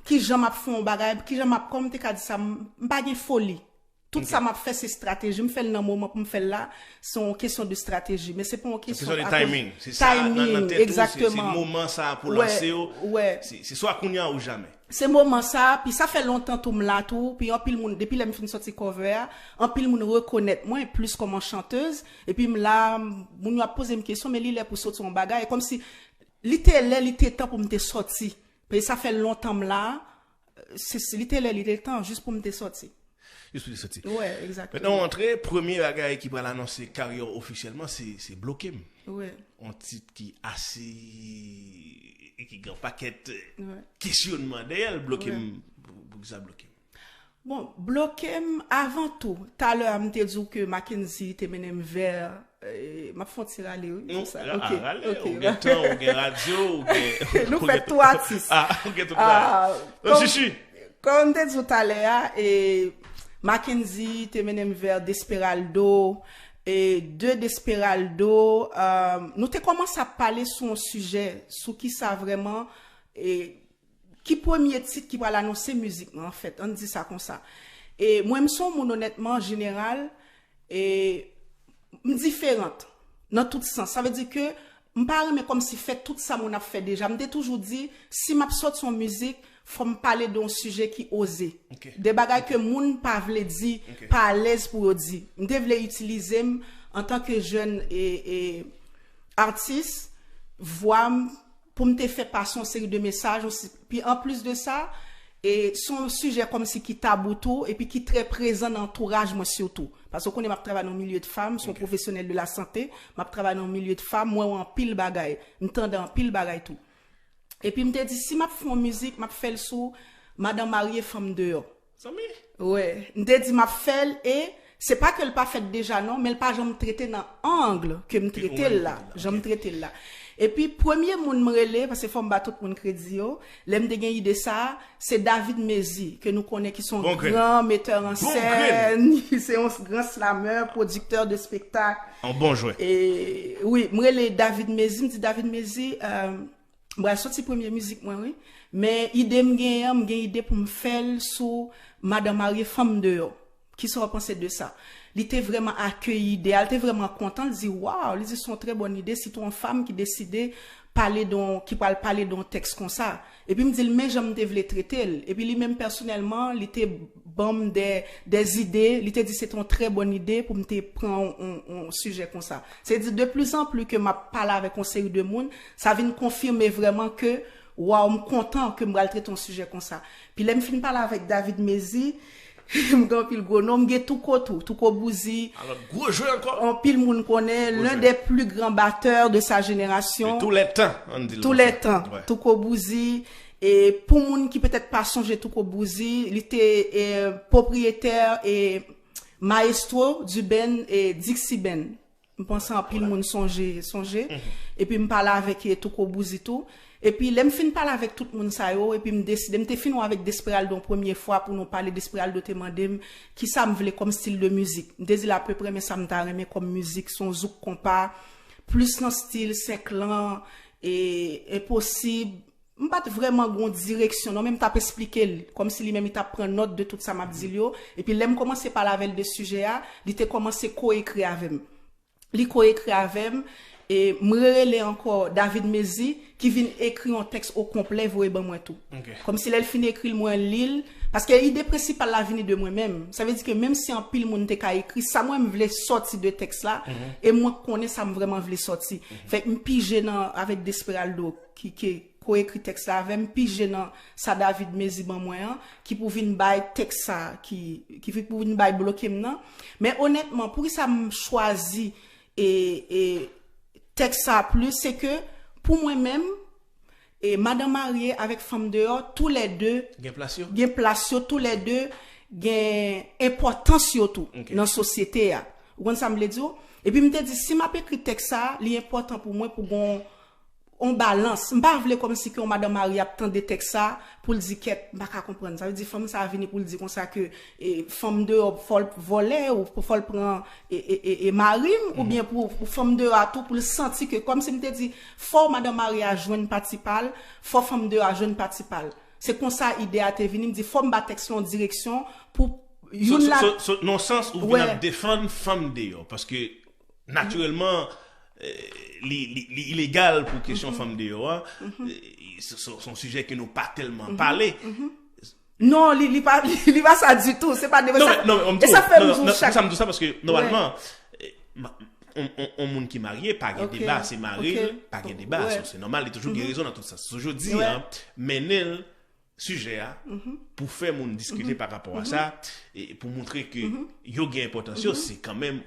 ki jan m ap fè yon bagay, ki jan m ap, kòman m te ka di sa, m, m pa gen foli. Tout sa m ap fè, se estrateji. M fè l nan moman pou m fè l la, se yon kesyon de estrateji. Men se pa yon kesyon Kesyon de timing. Se sa nan nan tèt ou, se se moman sa a pou lanse w. Se se swa kounye a ou jamè. Se moman sa, pi sa fè lontan tou m la tou, pi anpil moun, depi lè m fin sòti cover a, anpil moun rekonèt mwen plis kòm yon chantèz, epi m la, moun yo ap poze m kesyon, men li lè pou soti yon bagay, kòmsi li te lè, li te tan pou m te sòti. Paske sa fè lontan m la, se, se- li te lè, li te tan, jis pou m te sòti. Jis pou te sòti. Wè, egzakteman. Mentnan w antre, premye bagay ki pral anonse karyè w ofisyèlman, se se Bloke m. Wè. Yon tit ki ase, ki gen pakèt kesyonman dèyè l, Bloke m. Pou- Poukisa Bloke m? Bon, Bloke m, avan tou, talè a m te di w ke Mackenzie te mennen m vè, eh, m ap fè yon ti rale, wi, Non, pou sa. ra- Ok, ah, rale, ok. Ou gen tan, ou gen radyo, ou gen Nou fè tou atis. Ah, ou gen tout bagay. Ah, Donk, kòm- Chichi, Kòm m te di w talè a, e, Mackenzie te mennen m vè Desperaldo, e de Desperaldo, euh, nou te kòmanse ap pale sou yon sijè, sou kisa vrèman, e, ki premye tit ki pral anonse mizik mwen, anfèt, ann di sa konsa. E mwen, m se yon moun, onètman, an jeneral, e m diferant nan tout sans. Sa vle di ke m pa renmen kòmsi fè tout sa moun ap fè deja. M te toujou di, si m ap sòti yon mizik, fò m pale de yon sijè ki oze. De bagay ke moun pa vle di, pa alèz pou yo di. M te vle itilize m antanke jèn e, e atis, vwa m, pou m te fè pase yon seri de mesaj, yon si- pi anplis de sa, e se yon sijè kòmsi ki tabou tou, epi ki trè prezan nan antouraj mwen sitou. Paske w konnen m ap travay nan yon milye de fam, se yon pwofesyonèl de la sante, m ap travay nan yon milye de fam, mwen wè anpil bagay, m tande anpil bagay tou. Epi m te di, si m ap fè yon mizik, m ap fè l sou madanm marye, fanm deyò. Zanmi. Wè, m te di m ap fè l e se pa ke l pa fèt deja non, men l pa janm trete nan ang ke m trete l la, jan m trete l la. Epi premye moun m rele, paske fò m ba tout moun kredi yo, lè m te gen ide sa, se David Mezi, ke nou konnen ki se yon gran metteur en scène, se yon gran slameur, producteur de spectacle. Yon bon jwè. E wi, m rele David Mezi, m di David Mezi, euh, m pral sòti premye mizik mwen, wi. Men ide m genyen an, m gen ide pou m fè l sou madanm marye, fanm deyò. Kisa w panse de sa? Li te vrèman akeyi ide a, li te vrèman kontan, li di, waw, li di, se yon trè bòn ide, sitou yon fanm ki deside pale de yon, ki pral pale de yon tèks konsa. Epi m di l men jan m te vle trete l. Epi li menm pèsonèlman, li te ban m de, de zide, li te di se te yon trè bòn ide pou m te pran yon, yon, yon sijè konsa. Se di de plus en plus ke m ap pale avèk yon seri de moun, sa vin konfime vrèman ke, waw, m kontan ke m pral trete yon sijè konsa. Pi lè m fin pale avèk David Mezi, m gen anpil gwo non, m gen Touko tou, Touko Bouzi. Alò, gwo jwe ankò. Anpil moun konnen, l'un des plus grands batteurs de sa génération. De tous les temps, on dit. Tous les temps. Touko Bouzi, e pou moun ki petèt pa sonje Touko Bouzi, li te e, pwopriyetè e maestro du band e Dixie Band. M panse anpil moun sonje, sonje. Epi m pale avèk e, Touko Bouzi tou. Epi lè m fin pale avèk tout moun sa yo, epi m deside, m te fin wè avèk Desperaldo yon premye fwa pou nou pale, Desperaldo te mande m kisa m vle kòm stil de mizik. M te di l apeprè men sa m ta renmen kòm mizik, se yon zouk konpa, plis nan stil senk lan, e enposib. M pa t vrèman gen yon direksyon non, men m t ap esplike l, kòmsi li menm li t ap pran nòt de tout sa m ap di l yo. Epi lè m kòmanse pale avè l de sijè a, li te kòmanse ko-ekri avè m. Li ko-ekri avè m, e m rerele ankò David Mezi ki vin ekri yon tèks okonplè voye ban mwen tou. Kòmsi lè l fin ekri l, mwen li l, paske ide prensipal la vini de mwen menm. Sa vle di ke menm si anpil moun te ka ekri, sa mwen m vle sòti de tèks la, e mwen k konnen sa m vrèman vle sòti. Fèk m pije nan, avèk Desperaldo, ki, ki ko-ekri tèks la avè m, pije nan sa David Mezi ban mwen an, ki pou vin bay tèks sa, ki, ki pou vin bay bloke m nan. Men onètman, poukisa m chwazi e, e tèks sa plis, se ke pou mwen menm, e madan marye avèk fanm deyò, toulède Gen plas yo. Gen plas yo, toulède gen enpòtans yo tou nan sosyete a. Ou konn sa m vle di w? Epi m te di, si m ap ekri tèks sa, li enpòtan pou mwen pou gon on balans. M pa vle kòmsi ke yon madan marye ap tande tèks sa pou l di kèt, m pa ka konprann. Sa vle di fanm sa vini pou l di konsa ke e, fanm deyò fò l vòlè ou fò l pran e, e, e, e mari m, oubyen pou, pou fanm deyò a tou pou l santi ke kòmsi m te di fò madan marye a jwenn pati pa l, fò fanm deyò a jwenn pati pa l. Se konsa ide a te vini, m di fò m ba tèks la yon direksyon pou youn la. Nan sans ou vin ap defann fanm deyò, paske natirèlman li ilegal pou kesyon fanm deyò a. Se yon sijè ke nou pa tèlman pale. Non, li, li pa, li pa sa ditou. Se pa de sa. E sa fè m di w chak. Sa m di sa paske nòmalman, on moun ki marye pa gen deba, se mari l, pa gen deba. Se nòmal, li toujou gen rezon nan tout sa. So jodi a, mennen l sijè a pou fè moun diskite pa rapò a sa, e pou montre ke yo gen enpòtans yo, se kanmenm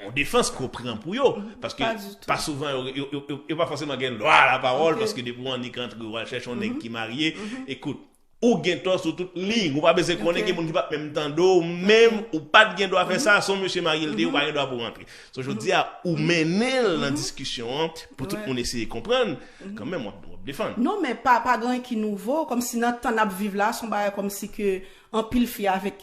on defans ke w pran pou yo. Paske pa souvan yo pa fòseman gen dwa lapawòl, paske depi w annik antre w al chèche yon nèg ki marye, ekout, ou gen tò sou tout liy. Ou pa bezwen konnen gen moun ki pa t menm tande w, menm ou pa t gen dwa fè sa, se yon mesye marye l te ye, ou pa gen dwa pou w antre. So jodi a, ou mennen l nan diskisyon an pou tout moun eseye konprann, kanmenm w ap defann. Non, men pa, pa gen anyen ki nouvo, kòmsi nan tan n ap viv la, se yon bagay kòmsi ke anpil fi avèk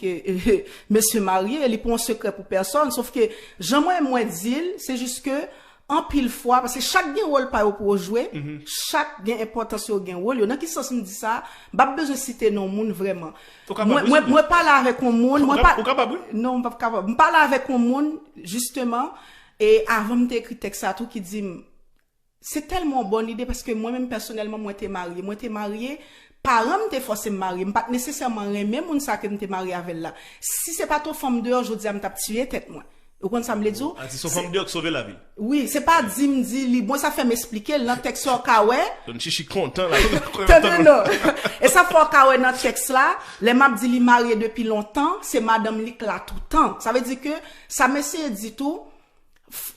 mesye marye, li pa yon sekrè pou pèsòn, sof ke jan mwen, mwen di l, se jis ke anpil fwa, paske chak gen wòl pa yo pou yo jwe, chak gen enpòtans yo, gen wòl yo. Nan ki sans m di sa? M p ap bezwen site non moun vrèman. Mwen, mwen, mwen pale avèk yon moun, mwen pa, non, m p ap kapab. M pale avèk yon moun, jisteman, e avan m te ekri tèks sa tou, ki di m, se tèlman yon bòn ide, paske mwen menm pèsonèlman, mwen te marye. Mwen te marye, paran m te fòse m marye. M pa t nesesèman renmen moun sa ke m te marye avè l la. Si se pa t yon fanm deyò, jodi a m t ap tiye tèt mwen. Ou konn sa m vle di w? A di se yon fanm deyò ki sove lavi l. Wi, se pa di m di li, bon, sa fè m esplike l nan tèks sa w ka wè. Donn chichi kontan la. Tande non. E sa fè w ka wè nan tèks la, lè m ap di li marye depi lontan, se madanm li k la toutan. Sa vle di ke sa m eseye di tou,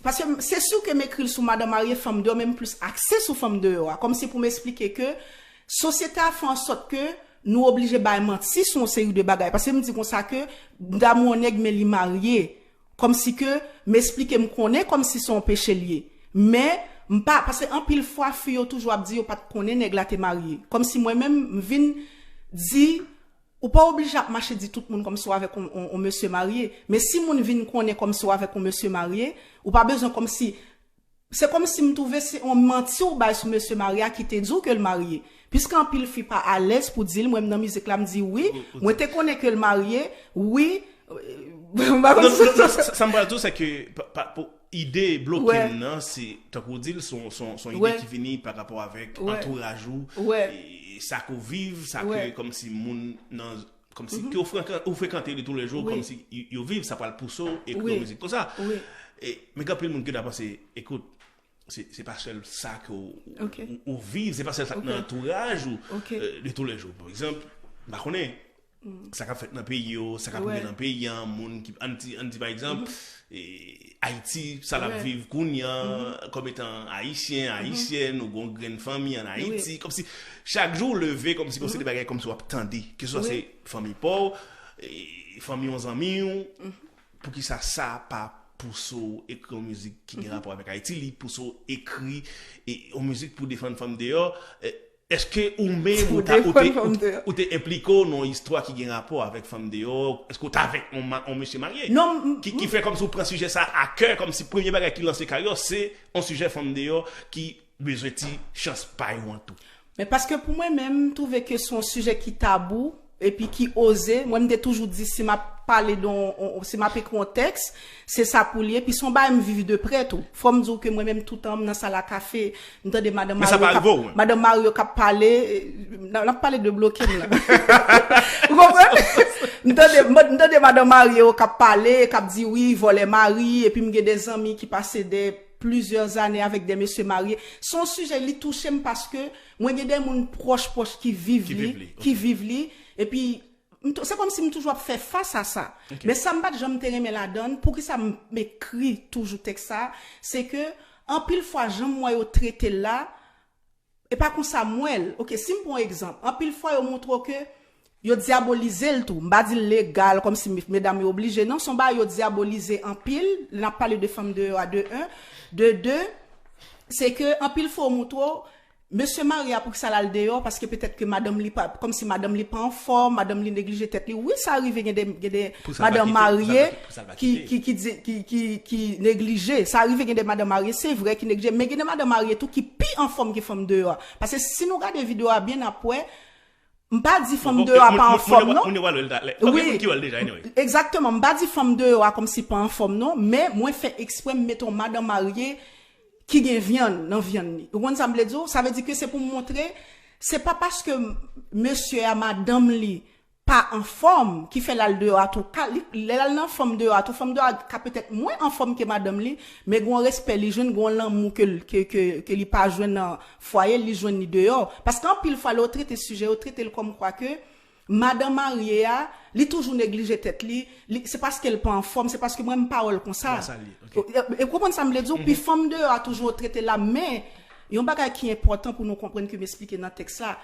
paske se si ke m ekri l sou madanm marye, fanm deyò, men m plis akse sou fanm deyò a. Kòmsi pou m esplike ke sosyete a fè an sòt ke nou oblije bay manti sou yon seri de bagay. Paske m di konsa ke m damou yon nèg, men li marye. Kòmsi ke m esplike m konnen kòmsi se yon peche l ye. Men, m pa, paske anpil fwa, fi yo toujou ap di yo pa t konnen nèg la te marye. Kòmsi mwen menm, m vin di, ou pa oblije ap mache di tout moun kòmsi w avèk yon, yon, yon mesye marye. Men si moun vin konnen kòmsi w avèk yon mesye marye, ou pa bezwen kòmsi Se kòmsi m twouve se yon manti w bay sou mesye marye a ki te di w ke l marye. Piske anpil fi pa alèz pou di l, mwen menm nan mizik la m di wi, mwen te konnen ke l marye, wi, M pa konn non, non, non, sa, sa m pral di w, se ke pa, pa, pou ide bloke m nan, se, tankou w di l, se yon, se yon, se yon ide ki vini pa rapò avèk antouraj ou, e, sa ke w viv, sa ke kòmsi moun nan, kòmsi ke w frekan-, ou frekante li toulejou, kòmsi y-, yo viv, sa pral pouse w ekri yon mizik konsa. E, men gen anpil moun ki ta panse, ekout, se, se pa sèl sa ke w, ou, ou viv, se pa sèl sa k nan antouraj ou, e, de toulejou. Pa egzanp, m pa konnen, sa k ap fèt nan peyi yo, sa k ap rive nan peyi an, moun ki, ann di, ann di pa egzanp, e, Ayiti, sa l ap viv kounye a, kòm etan ayisyen, ayisyèn, ou gon grenn fanmi ann Ayiti, kòmsi chak jou w leve, kòmsi gon seri de bagay kòmsi w ap tande, keseswa se fanmi pa w, e, fanmi yon zanmi w, poukisa sa pa pouse w ekri yon mizik ki gen rapò avèk Ayiti, li pouse w ekri, e, yon mizik pou defann fanm deyò, e, Èske ou menm ou ta, ou te, ou, ou te enplike w nan yon istwa ki gen rapò avèk fanm deyò? Èske ou t avèk yon ma-, yon mesye marye? Non, m, ki, ki fè kòmsi ou pran sijè sa a kè, kòmsi premye bagay ki lanse karyè w, se yon sijè fanm deyò ki bezwen ti chans pa yo an tou. Men paske pou mwen menm, m twouve ke se yon sijè ki tabou, epi ki oze. Mwen, m te toujou di, si m ap pale de yon, on, si m ap ekri yon tèks, se sa pou l ye. Epi se yon bagay m viv de prè tou. Fò m di w ke mwen menm, toutan, m nan sal a kafe, m tande madanm marye yo k ap, madanm marye yo k ap pale, e, n, n ap pale de bloke m la. Ou konprann? M tande, m, m tande madanm marye yo k ap pale, k ap di, "Wi, vòlè mari," epi m gen de zanmi ki pase de plizyè zane avèk de mesye marye. Se yon sijè, li touche m paske mwen gen de moun pwòch, pwòch ki viv li, ki viv li, epi m tou-, se kòmsi m toujou ap fè fas a sa. Men sa m pa t janm te renmen ladan l, poukisa m, m ekri toujou tèks sa, se ke anpil fwa, jan m wè yo trete l la, e pa konsa m wè l. Oke, si m pran yon egzanp, anpil fwa yo montre w ke yo dyabolize l tou. M pa di l legal, kòmsi me-, medam yo oblije. Non, se yon bagay yo dyabolize anpil. Lè n ap pale de fanm deyò a, de un. De de, se ke anpil fwa yo montre w, mesye marye a, poukisa l al deyò, paske petèt ke madanm li pa, kòmsi madanm li pa anfòm, madanm li neglije tèt li. Wi, sa rive gen de, gen de madanm marye ki, ki, ki di, ki, ki, ki neglije. Sa rive gen de madanm marye, se vre, ki neglije, men gen de madanm marye tou ki pi anfòm ke fanm deyò a. Paske si nou gade videyo a byen, n ap wè, m pa di fanm deyò a pa anfòm, non. Wi. Egzakteman, m pa di fanm deyò a kòmsi pa anfòm, non, men mwen fè eksprè m mete yon madanm marye ki gen vyann nan vyann li. Ou konn sa m vle di w? Sa vle di ke se pou m montre, se pa paske m-, mesye a, madanm li pa anfòm ki fè l al deyò a tou. Ka, li, lè l al nan fanm deyò a tou, fanm deyò a ka petèt mwen anfòm ke madanm li, men gen yon respè li jwenn, gen yon lanmou ke l, ke, ke, ke li pa jwenn nan fwaye l, li jwenn li deyò. Paske anpil fwa, lè yo trete sijè, yo trete l kòmkwa ke madanm marye a, li toujou neglije tèt li, li, se paske l pa anfòm, se paske mwen m pa wè l konsa. E, e, e konprann sa m vle di w, pi fanm deyò a toujou yo trete l la, men yon bagay ki enpòtan pou nou konprann ke m esplike nan tèks la,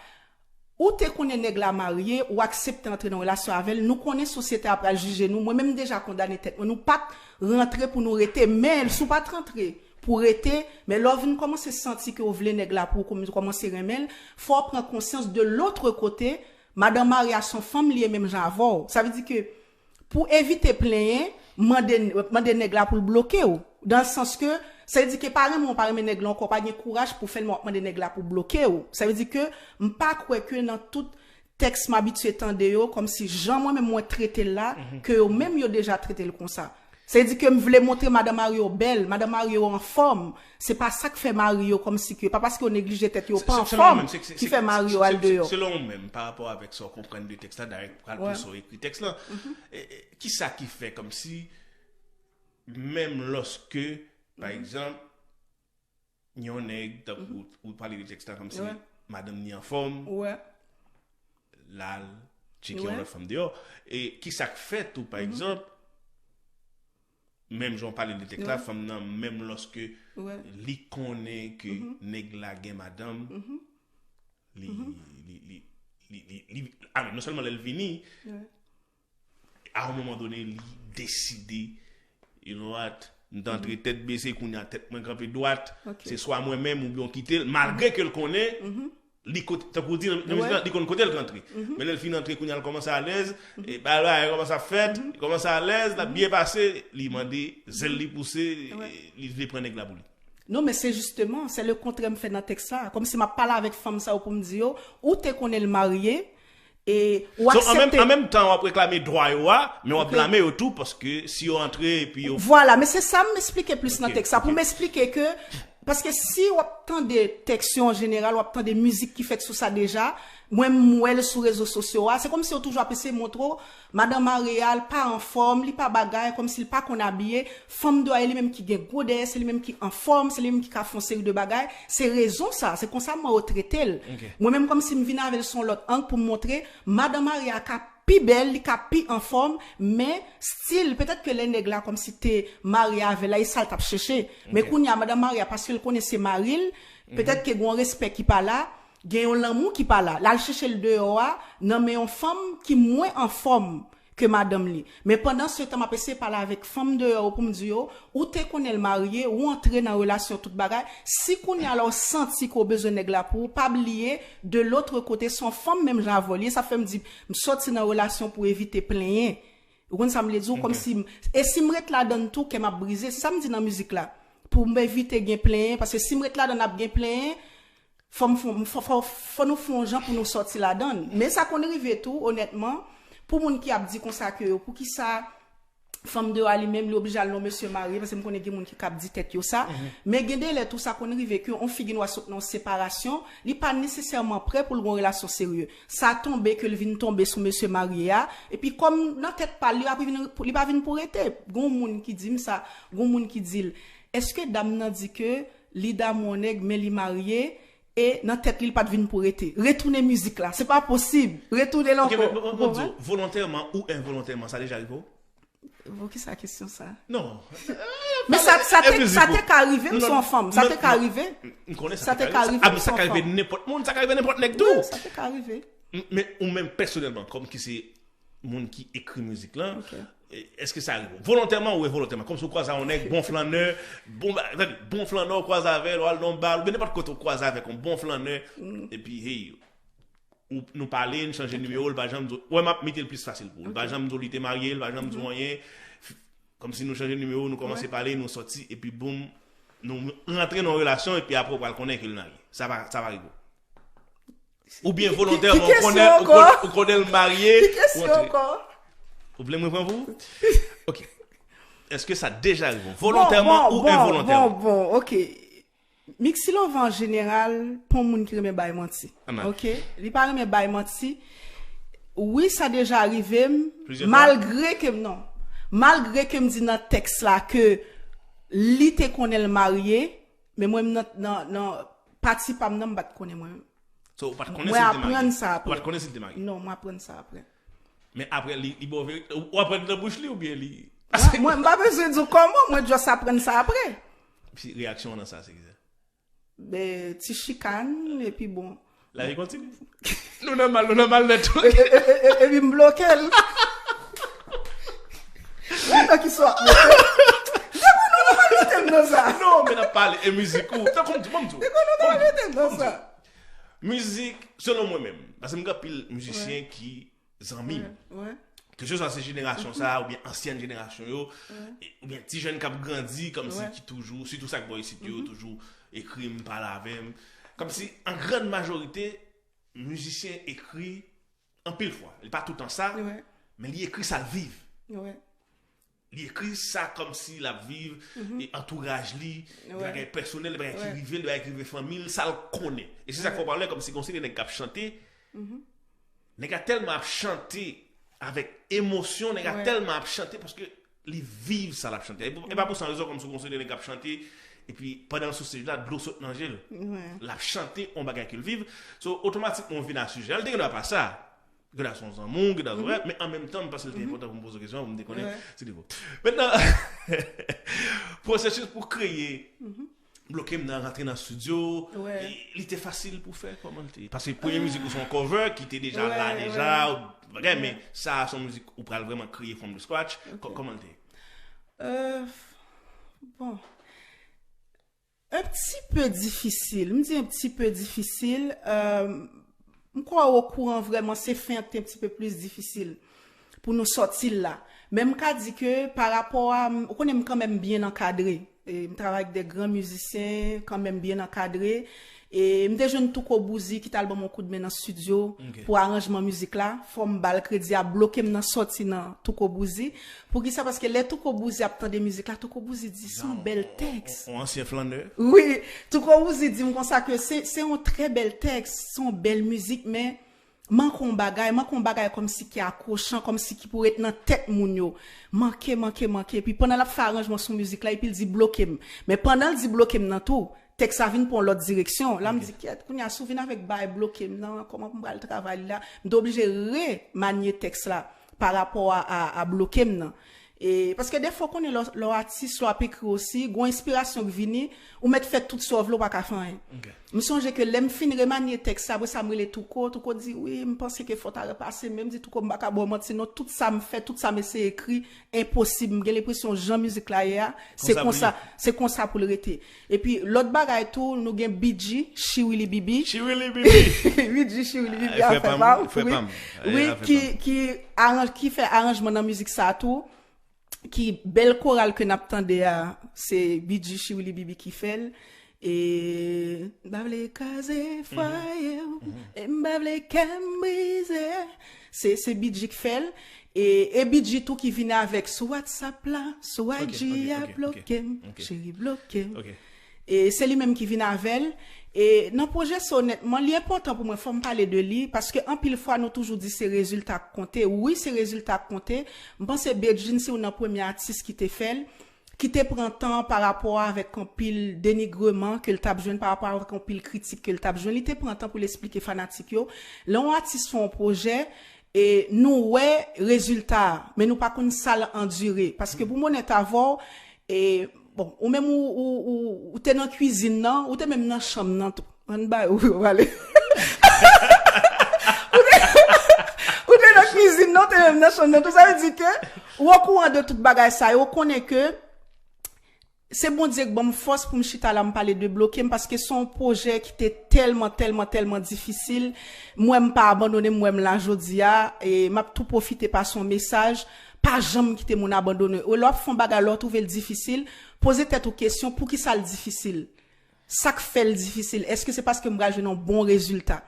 ou te konnen nèg la marye, ou aksepte antre nan relasyon avè l, nou konnen sosyete a pral jije nou, mwen menm m deja kondane tèt mwen, nou pa t rantre pou nou rete, men si w pa t rantre pou rete, men lè w vin kòmanse santi ke w vle nèg la pou w kòm-, kòmanse renmen l, fò w pran konsyans de l'autre côté, madanm marye a se yon fanm li ye menm jan avè w. Sa vle di ke pou evite plenyen, mande, mande nèg la pou l bloke w. Dan sans ke, sa vle di ke pa renmen w, pa renmen nèg la ankò, pa gen kouraj pou fè l, men w ap mande nèg la pou bloke w. Sa vle di ke m pa kwè ke nan tout tèks m abitye tande yo, kòmsi jan mwen menm mwen trete l la, ke yo menm yo deja trete l konsa. Sa vle di ke m vle montre madanm marye yo bèl, madanm marye yo anfòm. Se pa sa k fè mari yo kòmsi ke, pa paske yo neglije tèt yo, pa anfòm, ki fè mari yo al deyò. Selon ou menm, pa rapò avèk sa w konprann de tèks la, dayè, pral pouse w ekri tèks la, e, e, kisa ki fè kòmsi, menm lòske, pa egzanp, yon nèg, tankou ou pale de tèks la, kòmsi madanm ni anfòm, l al tcheke yon lòt fanm deyò. E kisa k fè tou, pa egzanp, menm jan w pale de tèks la, fanm nan, menm lòske li konnen ke nèg la gen madanm, li, li, li, li, li, li, a, non sèlman lè l vini, a yon moman done, li deside, you know what, m t antre tèt bese, kounye a tèt mwen kanpe dwat, se swa mwen menm oubyen w kite l, malgre ke l konnen, li kote, tankou w di nan, nan mizik la, li konn kote l k antre. Men lè l fin antre, kounye a l kòmanse alèz, e bagay la kòmanse ap fèt, li kòmanse alèz, l ap byen pase, li mande, zèl li pouse, e li vle pran nèg la pou li. Non, men se jisteman, se lekontrè m fè nan tèks la. Kòmsi m ap pale avèk fanm sa yo pou m di yo, ou te konnen l marye, E ou aksepte. So, an menm, an menm tan w ap reklame dwa yo a, men w ap blame yo tou, paske si yo antre epi yo. Vwala, men se sa m esplike plis nan tèks la. Pou m esplike ke, paske si w ap tande tèks yo an jeneral, w ap tande mizik ki fèt sou sa deja, mwen m wè l sou rezo sosyo a, se kòmsi yo toujou ap eseye montre w, madan Maria, l pa anfòm, li pa bagay, kòmsi l pa konn abiye, fanm deyò a, e li menm ki gen gwo dèyè, se li menm ki anfòm, se li menm ki ka fè yon seri de bagay, se rezon sa, se konsa m wè yo trete l. Mwen menm kòmsi m vin avè l sou yon lòt ang pou m montre, madan Maria ka pi bèl, li ka pi anfòm, men still, petèt ke lè nèg la kòmsi te marye avè l la, e sa l t ap chèche. Men kounye a, madan Maria, paske l konnen se mari l, petèt ke gen yon respè ki pa la, gen yon lanmou ki pa la. L al chèche l deyò a, nan men yon fanm ki mwen anfòm ke madanm li. Men pandan se tan, m ap eseye pale avèk fanm deyò yo pou m di yo, ou te konnen l marye, ou antre nan relasyon tout bagay. Si kounye a la w santi ke w bezwen nèg la pou ou, pa bliye, de l'autre côté, se yon fanm menm jan avè w li ye. Sa fè m di, m sòti nan relasyon pou evite plenyen. Ou konn sa m vle di w? Kòmsi m, e si m ret ladann tou, kè m ap brize. Se sa m di nan mizik la. Pou m evite gen plenyen, paske si m ret ladann ap gen plenyen, fò m fè, fò, fò, fò nou fè yon jan pou nou sòti ladann. Men sa konn rive tou, onètman, pou moun ki ap di konsa ke yo, poukisa fanm deyò a li menm, li oblije al nan mesye marye, paske m konnen gen moun ki kab di tèt yo sa. Men gen de lè tou, sa konn rive ke yon figi nwa sot nan yon separasyon, li pa nesesèman prè pou l gen yon relasyon serye. Sa tonbe ke l vin tonbe sou mesye marye a, epi kòm nan tèt pa l, li pa vin, li pa vin pou rete. Gen yon moun ki di m sa, gen yon moun ki di l, èske dam nan di ke li damou yon nèg, men li marye, e nan tèt li, li pa t vin pou rete? Retounen mizik la, se pa posib. Retounen l ankò. Ok, men, men, men, men, volontèman ou envolontèman, sa deja rive w? Bon, ki sa kesyon sa? Non. Men sa, sa te, sa te ka rive m sou yon fanm. Sa te ka rive. M konnen sa te ka rive. Ah, men sa ka rive nenpòt moun, sa ka rive nenpòt nèg tou. Wi, sa te ka rive. M- Men ou menm pèsonèlman, kòm ki se moun ki ekri mizik lan, e- èske sa rive w? Volontèman ou envolontèman? Kòmsi w kwaze a yon nèg, bon flannè, bon ba- bon flannè, w kwaze avè l, w al nan yon bal, oubyen nenpòt kote w kwaze avèk yon bon flannè, epi, hey, ou, nou pale, n chanje nimewo, l pa janm di w, wè, m ap mete l plis fasil pou ou. L pa janm di w li te marye, l pa janm di w anyen. F- Kòmsi nou chanje nimewo, nou kòmanse pale, nou sòti, epi boum, nou rantre nan yon relasyon, epi apre w pral konnen ke l marye. Sa pa, sa pa rive w? Oubyen volontèman, ou konnen, ou konnen, ou konnen l marye, ou antre. Ou vle mwen pran pou ou? Ok. Èske sa deja rive w? Volontèman ou envolontèman? Bon, bon, bon, ok. Mixilova an jeneral, pa yon moun ki renmen bay manti. Ok? Li pa renmen bay manti. Wi, sa deja rive m, malgre ke m, non. Malgre ke m di nan tèks la ke li te konnen l marye, men mwen, m nan, nan, nan pati pa m nan, m pa t konnen mwen. So, ou pa t konnen si l te marye? Mwen aprann sa apre. Ou pa t konnen si l te marye? Non, mwen aprann sa apre. Men apre, li, li ba w verite, ou, ou aprann nan bouch li oubyen li? Mwen, mwen, m pa bezwen di w kòman, mwen just aprann sa apre. Epi reyaksyon w nan sa, se kisa? Ben, ti chikan, epi bon. Lavi kontinye. Nou nan mal, nou nan mal nèt. E- e- e- e- Epi m bloke l. Mwen nan ki sa w ap mete. Depi nou nan mal mete m nan sa. Non, men n ap pale, e mizik ou. Tankou m di, ban m di w. Depi nou nan mal mete m nan sa. Mizik, selon mwen menm, paske m gen anpil mizisyen ki zanmi m. Keseswa se jenerasyon sa a, oubyen ansyèn jenerasyon yo, e- oubyen ti jèn k ap grandi, kòmsi ki toujou, sitou sa k bò isit yo, toujou ekri m, pale avè m. Kòmsi, an grann majorite, mizisyen ekri anpil fwa. Li pa toutan sa, men li ekri sa l viv. Li ekri sa kòmsi l ap viv, e antouraj li, de bagay pèsonèl, de bagay ki rive l, de bagay ki rive fanmi l, sa l konnen. E se sa k fè w pale kòmsi gon seri de nèg k ap chante, nèg la tèlman ap chante avèk emosyon, nèg la tèlman ap chante paske li viv sa l ap chante. E pou- e pa pou san rezon kòmsi gon seri de nèg k ap chante, epi pandan l sou stage la, dlo sot nan je l. L ap chante yon bagay ke l viv. So, otomatikman, w vin a sijè a. L te gen dwa pa sa. Gen dwa se yon zanmi w, gen dwa se yon rèv, men an menm tan, m panse l te enpòtan pou m poze w kesyon an, pou m te konnen si li vo. Mentnan, pwosesis pou kreye Bloke m nan rantre nan estidyo, e li te fasil pou fè, kòman l te ye? Paske premye mizik ou se yon cover ki te deja la deja, ou bagay, men sa a se yon mizik ou pral vrèman kreye from the scratch. Kò- Kòman l te ye? Euh, bon. Un petit peu difficile. M di un petit peu difficile. Euh, m kwè okouran vrèman se fen an ki te un petit peu plus difficile pou nou sòti l la. Men m ka di ke pa rapò a, m- ou konnen m kanmenm byen ankadre. E m travay ak de gran mizisyen, kanmenm byen ankadre. E m te jwenn Touko Bouzi ki t al ban m yon koudmen nan estidyo pou aranjman mizik la. Fò m ba l kredi a, Bloke m nan sòti nan Touko Bouzi. Poukisa? Paske lè Touko Bouzi ap tande mizik la, Touko Bouzi di, "Se yon bèl tèks." Yon ansyen flannè. Wi, Touko Bouzi di m konsa ke se se yon trè bèl tèks, se yon bèl mizik, men manke yon bagay, manke yon bagay kòmsi ki akwochan, kòmsi ki pou ret nan tèt moun yo. Manke, manke, manke. Epi pandan l ap fè aranjman sou mizik la, epi l di, "Bloke m." Men pandan l di, "Bloke m" nan tou, tèks la vin pran yon lòt direksyon. La m di, "Kyèt, kounye a si w vin avèk bay Bloke m nan, kòman pou m pral travay li la?" M te oblije remanye tèks la pa rapò a, a, a Bloke m nan. E, paske defwa w konnen lè w- lè w atis, lè w ap ekri osi, gon enspirasyon k vini, ou mèt fè tout sa w vle, ou pa ka fè anyen. M sonje ke lè m fin remanye tèks la, apre sa m rele Touko, Touko di, "Wi, m panse ke fò w ta repase m." Men m di, "Touko, m pa ka ba w manti non, tout sa m fè, tout sa m eseye ekri, enposib." M gen lenpresyon jan mizik la ye a, se konsa, se konsa pou l rete. Epi lòt bagay tou, nou gen B G, Chiwili Bibi. Chiwili Bibi. B G, Chiwili Bibi, afè pa m, wi. Wi, ki, ki, aranj, ki fè aranjman nan mizik sa a tou. Ki bèl koral ke n ap tande a, se B G, Chiwili Bibi ki fè l. E m pa vle kraze fwaye w, e m pa vle kè m brize. Se, se B G ki fè l. E, e B G tou ki vin avèk sou WhatsApp la, sou I G a, "Bloke m, cheri, bloke m." E se li menm ki vin avè l. E nan pwojè sa, onètman, li enpòtan pou mwen, fò m pale de li, paske anpil fwa nou toujou di se rezilta k konte. Wi, se rezilta k konte. M panse Bedjine se youn nan premye atis ki te fè l, ki te pran tan pa rapò avèk anpil denigreman ke l t ap jwenn, pa rapò avèk anpil kritik ke l t ap jwenn. Li te pran tan pou l esplike fanatik yo. Lè yon atis fè yon pwojè, e nou wè rezilta a, men nou pa konn sa l andire. Paske pou m onèt avè w, e, bon, ou menm ou, ou, ou, ou te nan kwizin nan, ou te menm nan chanm nan tou. Ann bay ou yo pale. Ou te, ou te nan kwizin nan, ou te menm nan chanm nan tou. Sa vle di ke ou okouran de tout bagay sa yo, ou konnen ke se Bondye k ban m fòs pou m chita la m pale de Bloke m, paske se yon pwojè ki te tèlman, tèlman, tèlman difisil. M wè m pa abandone, m wè m la jodi a, e m ap tou pwofite pase yon mesaj, pa janm kite moun abandone. E lè w ap fè yon bagay, lè w twouve l difisil, poze tèt ou kesyon, poukisa l difisil? Sa k fè l difisil? Èske se paske m pral jwenn yon bon rezilta?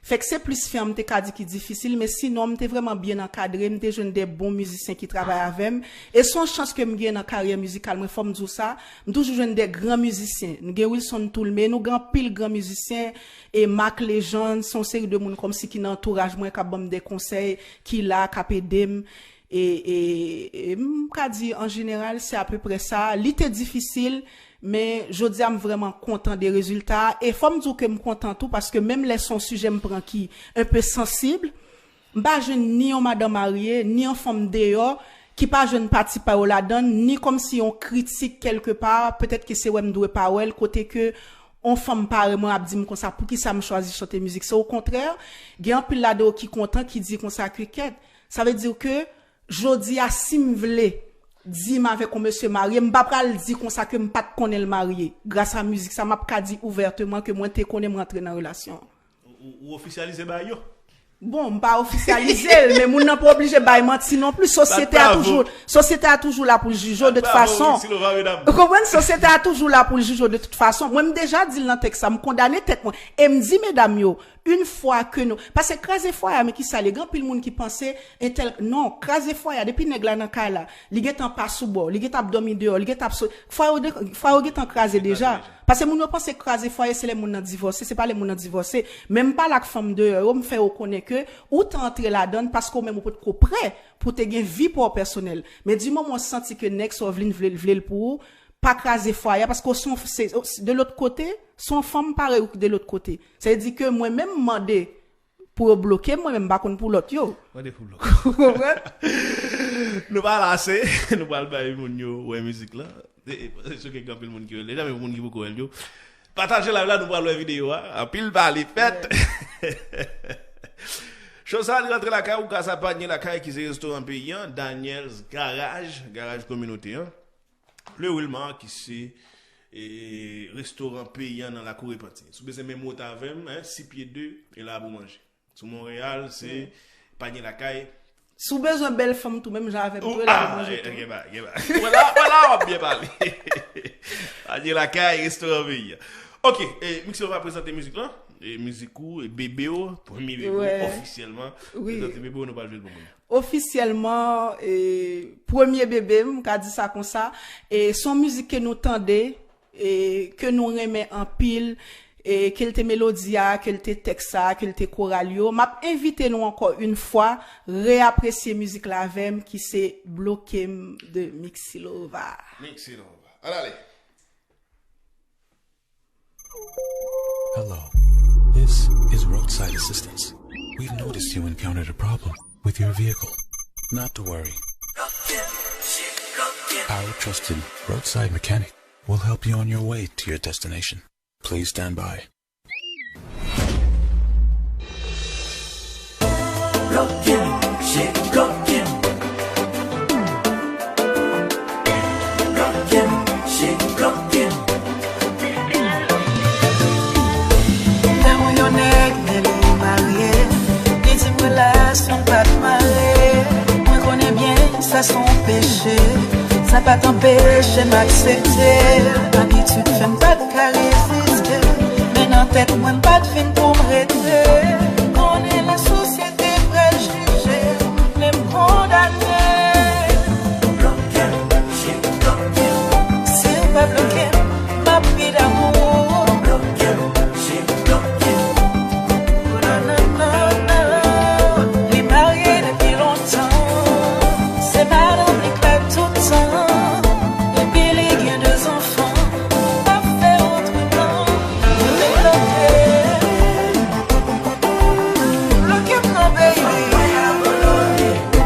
Fèk se plis fè an m te ka di ki difisil, men sinon m te vrèman byen ankadre, m te jwenn de bon mizisyen ki travay avè m. E se yon chans ke m gen nan karyè mizikal mwen, fò m di w sa, m toujou jwenn de gran mizisyen. Nou gen Wilson Toulmé, nou gen anpil gran mizisyen, e Marc Legendre, se yon seri de moun kòmsi ki nan antouraj mwen k ap ban m de konsèy, ki la, k ap ede m. E, e, e m ka di an jeneral, se apeprè sa. Li te difisil, men jodi a m vrèman kontan de rezilta a. E fò m di w ke m kontan tou, paske menm lè se yon sijè m pran ki enpe sansib, m pa jwenn ni yon madan marye, ni yon fanm deyò ki pa jwenn pati pa yo ladan l, ni kòmsi yon kritik kèlkepa, petèt ke se wè m dwe pa wè l, kote ke yon fanm parèy mwen ap di m konsa, poukisa m chwazi chante mizik sa? Okontrè, gen anpil ladan yo ki kontan, ki di konsa ke kèt, sa vle di ke jodi a, si m vle di m avèk yon mesye marye, m pa pral di konsa ke m pa t konnen l marye. Gras a mizik sa, m ap ka di ouvèteman ke mwen te konnen m rantre nan relasyon an. Ou, ou ofisyalize bagay yo? Bon, m pa ofisyalize l, men moun nan pa oblije bay manti non plis. Sosyete a toujou, sosyete a toujou la pou l jije w de tout fason. Ou konprann? Sosyete a toujou la pou l jije w de tout fason. Mwen, m deja di l nan tèks la, m kondane tèt mwen. E m di medam yo, yon fwa ke nou, paske kraze fwaye a, men kisa l ye? Gen anpil moun ki panse entèl, non, kraze fwaye a, depi nèg la nan kay la, li gentan pa sou bò, li gentan ap dòmi deyò, li gentan ap sot, fwaye yo de- fwaye yo gentan kraze deja. Paske moun yo panse kraze fwaye se lè moun nan divòse, se pa lè moun nan divòse. Men m pale ak fanm deyò yo, m fè yo konnen ke ou te antre ladan l paske ou menm ou potko prè pou te gen vi pa w pèsonèl. Men di moman w santi ke nèg sa w vle l vle l vle l pou ou, pa kraze fwaye a, paske w se yon, se, de lòt kote, se yon fanm parèy ou ki de lòt kote. Sa vle di ke mwen menm m mande pou yo bloke m, mwen menm m pa konn pou lòt yo. Mande pou bloke. Ou konprann? Nou pa lase, nou pral bay moun yo wè mizik la. E, e, se ke gen anpil moun ki wè l deja, men pou moun ki poko wè l yo, pataje live la, nou pral wè videyo a. Anpil pale fèt. Cho sa li rantre lakay ou, gras a Panye Lakay ki se restoran peyi an, Daniel's Garage, garaj kominote an. Le Wilmar ki se, e, restoran peyi an nan lakou Repanti. Si w bezwen menm wout avè m, en, Sipye de, e la pou manje. Sou Monreyal, se Panye Lakay. Si w bezwen bèl fanm tou, menm jan avè m tou, e la pou manje tou. Gen bagay, gen bagay. Wala, wala, w ap byen pale. Panye Lakay, restoran peyi an. Ok, e, Mixi, nou va prezante mizik lan. E, mizik ou, e, bebe w, premye bebe w, ofisyèlman. Prezante bebe w, nou pral jwe l pou moun. Ofisyèlman, e, premye bebe m, m ka di sa konsa. E, se yon mizik ke nou tande, e, ke nou renmen anpil, e, ke l te melodi a, ke l te tèks sa, ke l te koral yo. M ap envite nou ankò yon fwa, reapresye mizik la avè m, ki se Bloke m de Mixilova. Mixilova. Ann ale. Hello. This is roadside assistance. We've noticed you encountered a problem with your vehicle. Not to worry. Our trusted roadside mechanic will help you on your way to your destination. Please stand by. Bloke m, she bloke m. Bloke m, she bloke m. M te wè yon nèg, men li marye. Li di m relasyon n pa t mare. Mwen konnen byen sa se yon peche. Sa pa t anpeche m aksepte. Abitid fè m pa t ka reziste. Men nan tèt mwen, m pa t vin pou m rete. Konnen lasosyete pral jije, men m kondane. Bloke m, cheri, bloke m. Si w pa bloke m, m ap pi damou. Bloke m, cheri, bloke m. Oh, non, non, non, non. Li marye depi lontan. Se madanm li k la tout tan. Epi li gen de zanfan. Pa fè otreman. Bloke m. Bloke m non, baby.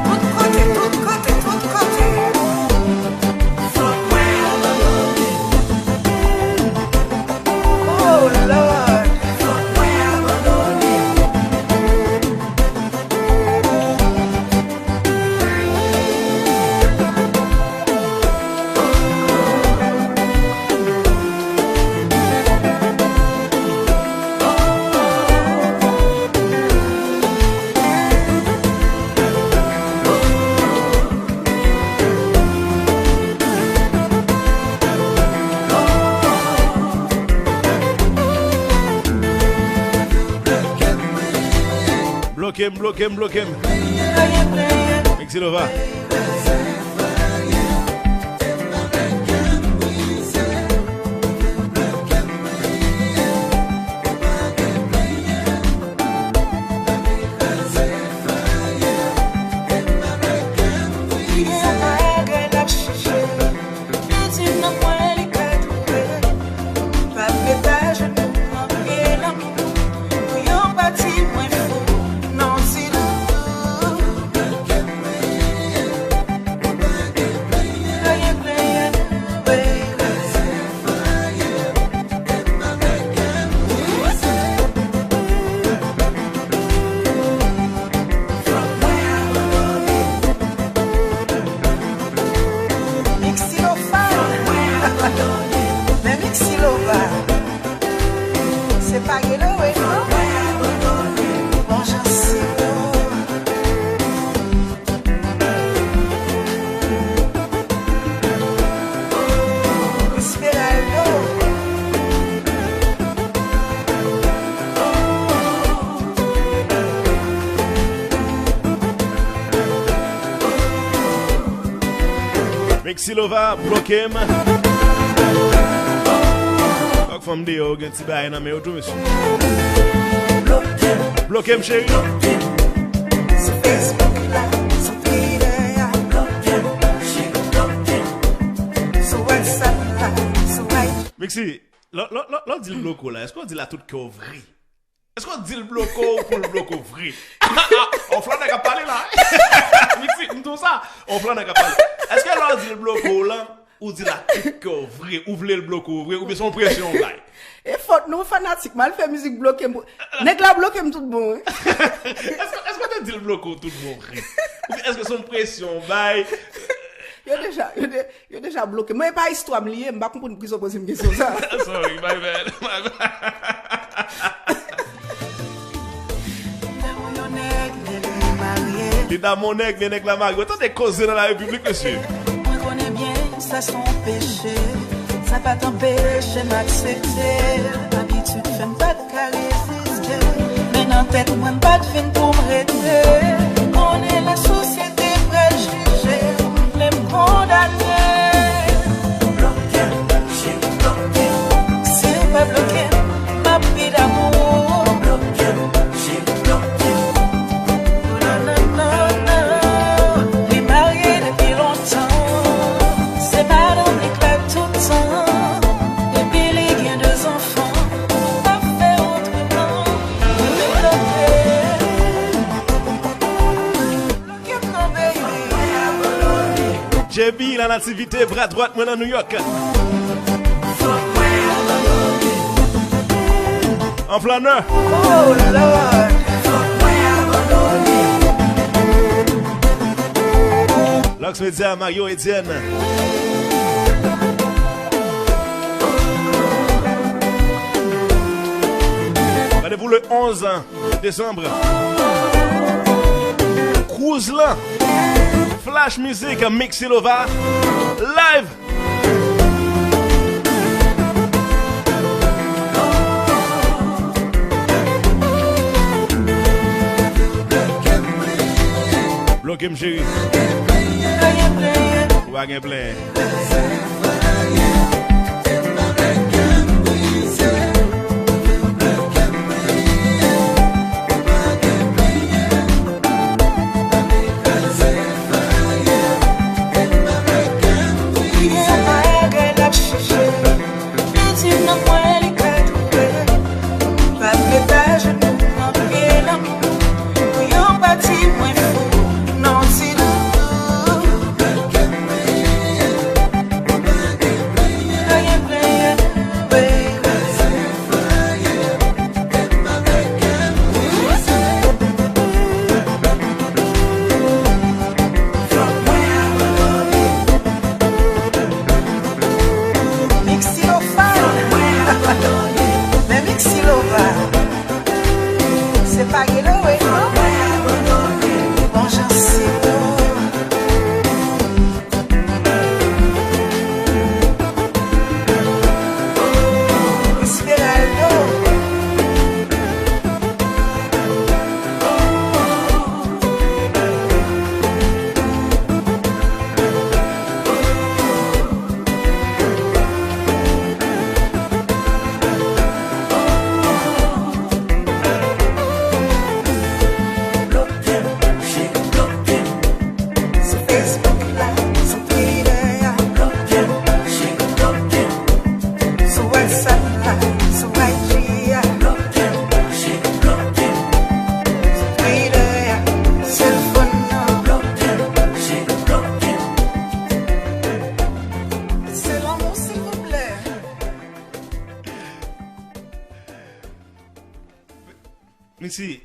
Tout kote, tout kote, tout kote. Oh, Lord. Bloke m, bloke m, bloke m. Mixilova. Li di nan mwen li ka twouve. Pa met ajenou, antre nan kou. Pou yon pati mwen fou, non, ti doudou. Plenyen, plenyen, baby. Mixilova. Men Mixilova. Se pa Yellow Wave, non? Bon jan siwo. Esmeraldo. Mixilova, bloke m. Fòk fanm deyò gen ti bagay nan men yo tou, mesye. Bloke m, cheri. Sou Facebook la, sou Twitter a. Sou WhatsApp la, sou I G. Mixi, lè, lè, lè, lè w di l bloke w la, èske w di l a tout kè w vre? Èske w di l bloke w pou l bloke w vre? On flannè k ap pale la. Mixi, m di w sa. On flannè k ap pale. Èske lè w di l bloke w lan, ou di l a tout kè w vre, ou vle l bloke w vre, oubyen se yon presyon w bay? E fòt nou fanatik, m al fè mizik bloke m. Nèg la bloke m tout bon, wi. Èske, èske w te di l bloke w tout bon vre? Oubyen èske se yon presyon w bay? Yo deja, yo de, yo deja bloke. Mwen, e pa istwa m li ye, m pa konprann poukisa w poze m kesyon sa. Sorry, my bad, my bad. Li damou nèg, men nèg la marye. Tande koze nan la repiblik, mesye. Mwen konnen byen sa se yon peche. Sa pa t anpeche m aksepte l. Abitid fè m pa t ka reziste. Men nan tèt mwen, m pa t vin pou m rete. M konnen lasosyete pral jije m, men m kondane. Bloke m, cheri, bloke m. Si w pa bloke m, m ap pi damou. Bloke m, cheri, bloke m. Non, non, non, non. Li marye depi lontan. Se madanm li k la toutan. Epi li gen de zanfan. Pa fè otreman. Li bloke. Bloke m non, baby. J B, la nativite, bra dwat mwen nan New York. An flanè. Oh Lord. Lux Media, Mario Etienne. Randevou le onze desanm. Cruise lan. Flash Music, Mixi Lova. Live. Bloke m, cheri. Ou pa gen plenyen. Li gen yon bagay l ap chèche. Li di m nan kwen li ka twouve. Pa t met ajenou nan pye lanmou. Pou yon pati mwen fou, non ti doudou. Plenyen, plenyen, baby. Mixi Lova. Men Mixi Lova. Se pa Guy Laurent, non? Bon jan si. Esmeraldo. Sou Facebook la, sou Twitter a. Sou WhatsApp la, sou I G a. Sou Twitter a, sèlfòn nan. Se lanmou, silvouplè. Missy,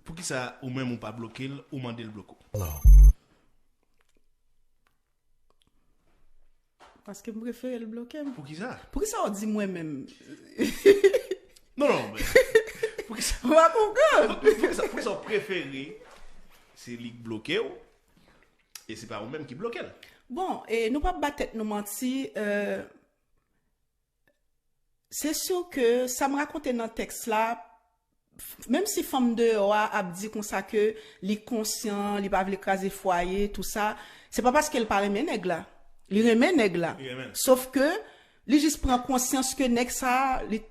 poukisa ou menm ou pa bloke l, ou mande l bloke w? Paske m prefere l bloke m. Poukisa? Poukisa w di mwen menm? Non, non, men poukisa? M pa konprann. Poukisa, poukisa w prefere se li k bloke w, e se pa ou menm ki bloke l? Bon, e nou p ap ba tèt nou manti, euh, Se si ke sa m rakonte nan tèks la, f- menm si fanm deyò a ap di konsa ke li konsyan, li pa vle kraze fwaye, tou sa, se pa paske l pa renmen nèg la. Li renmen nèg la. Li renmen l. Sof ke li jis pran konsyans ke nèg sa, li,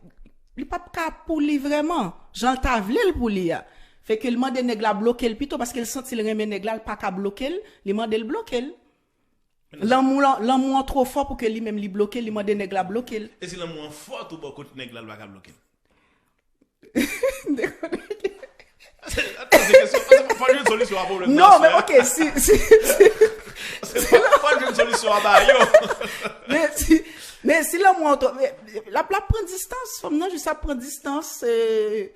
li p ap ka pou li vrèman, jan l ta vle l pou li a. Fè ke l mande nèg la bloke l pito paske l santi l renmen nèg la, l pa ka bloke l, li mande l bloke l. Lanmou lan, lanmou an twò fò pou ke li menm li bloke, li mande nèg la bloke l. E si lanmou an fò tou bò kot nèg la, l pa ka bloke l? Pase, pase kesyon, pase, fò l jwenn solisyon a pwoblèm nan. Non, men ok, si, si, si, fò l jwenn solisyon a ba yo. Men si, men si lanmou an twò, men, l ap, l ap pran distans, fanm nan jis ap pran distans, e,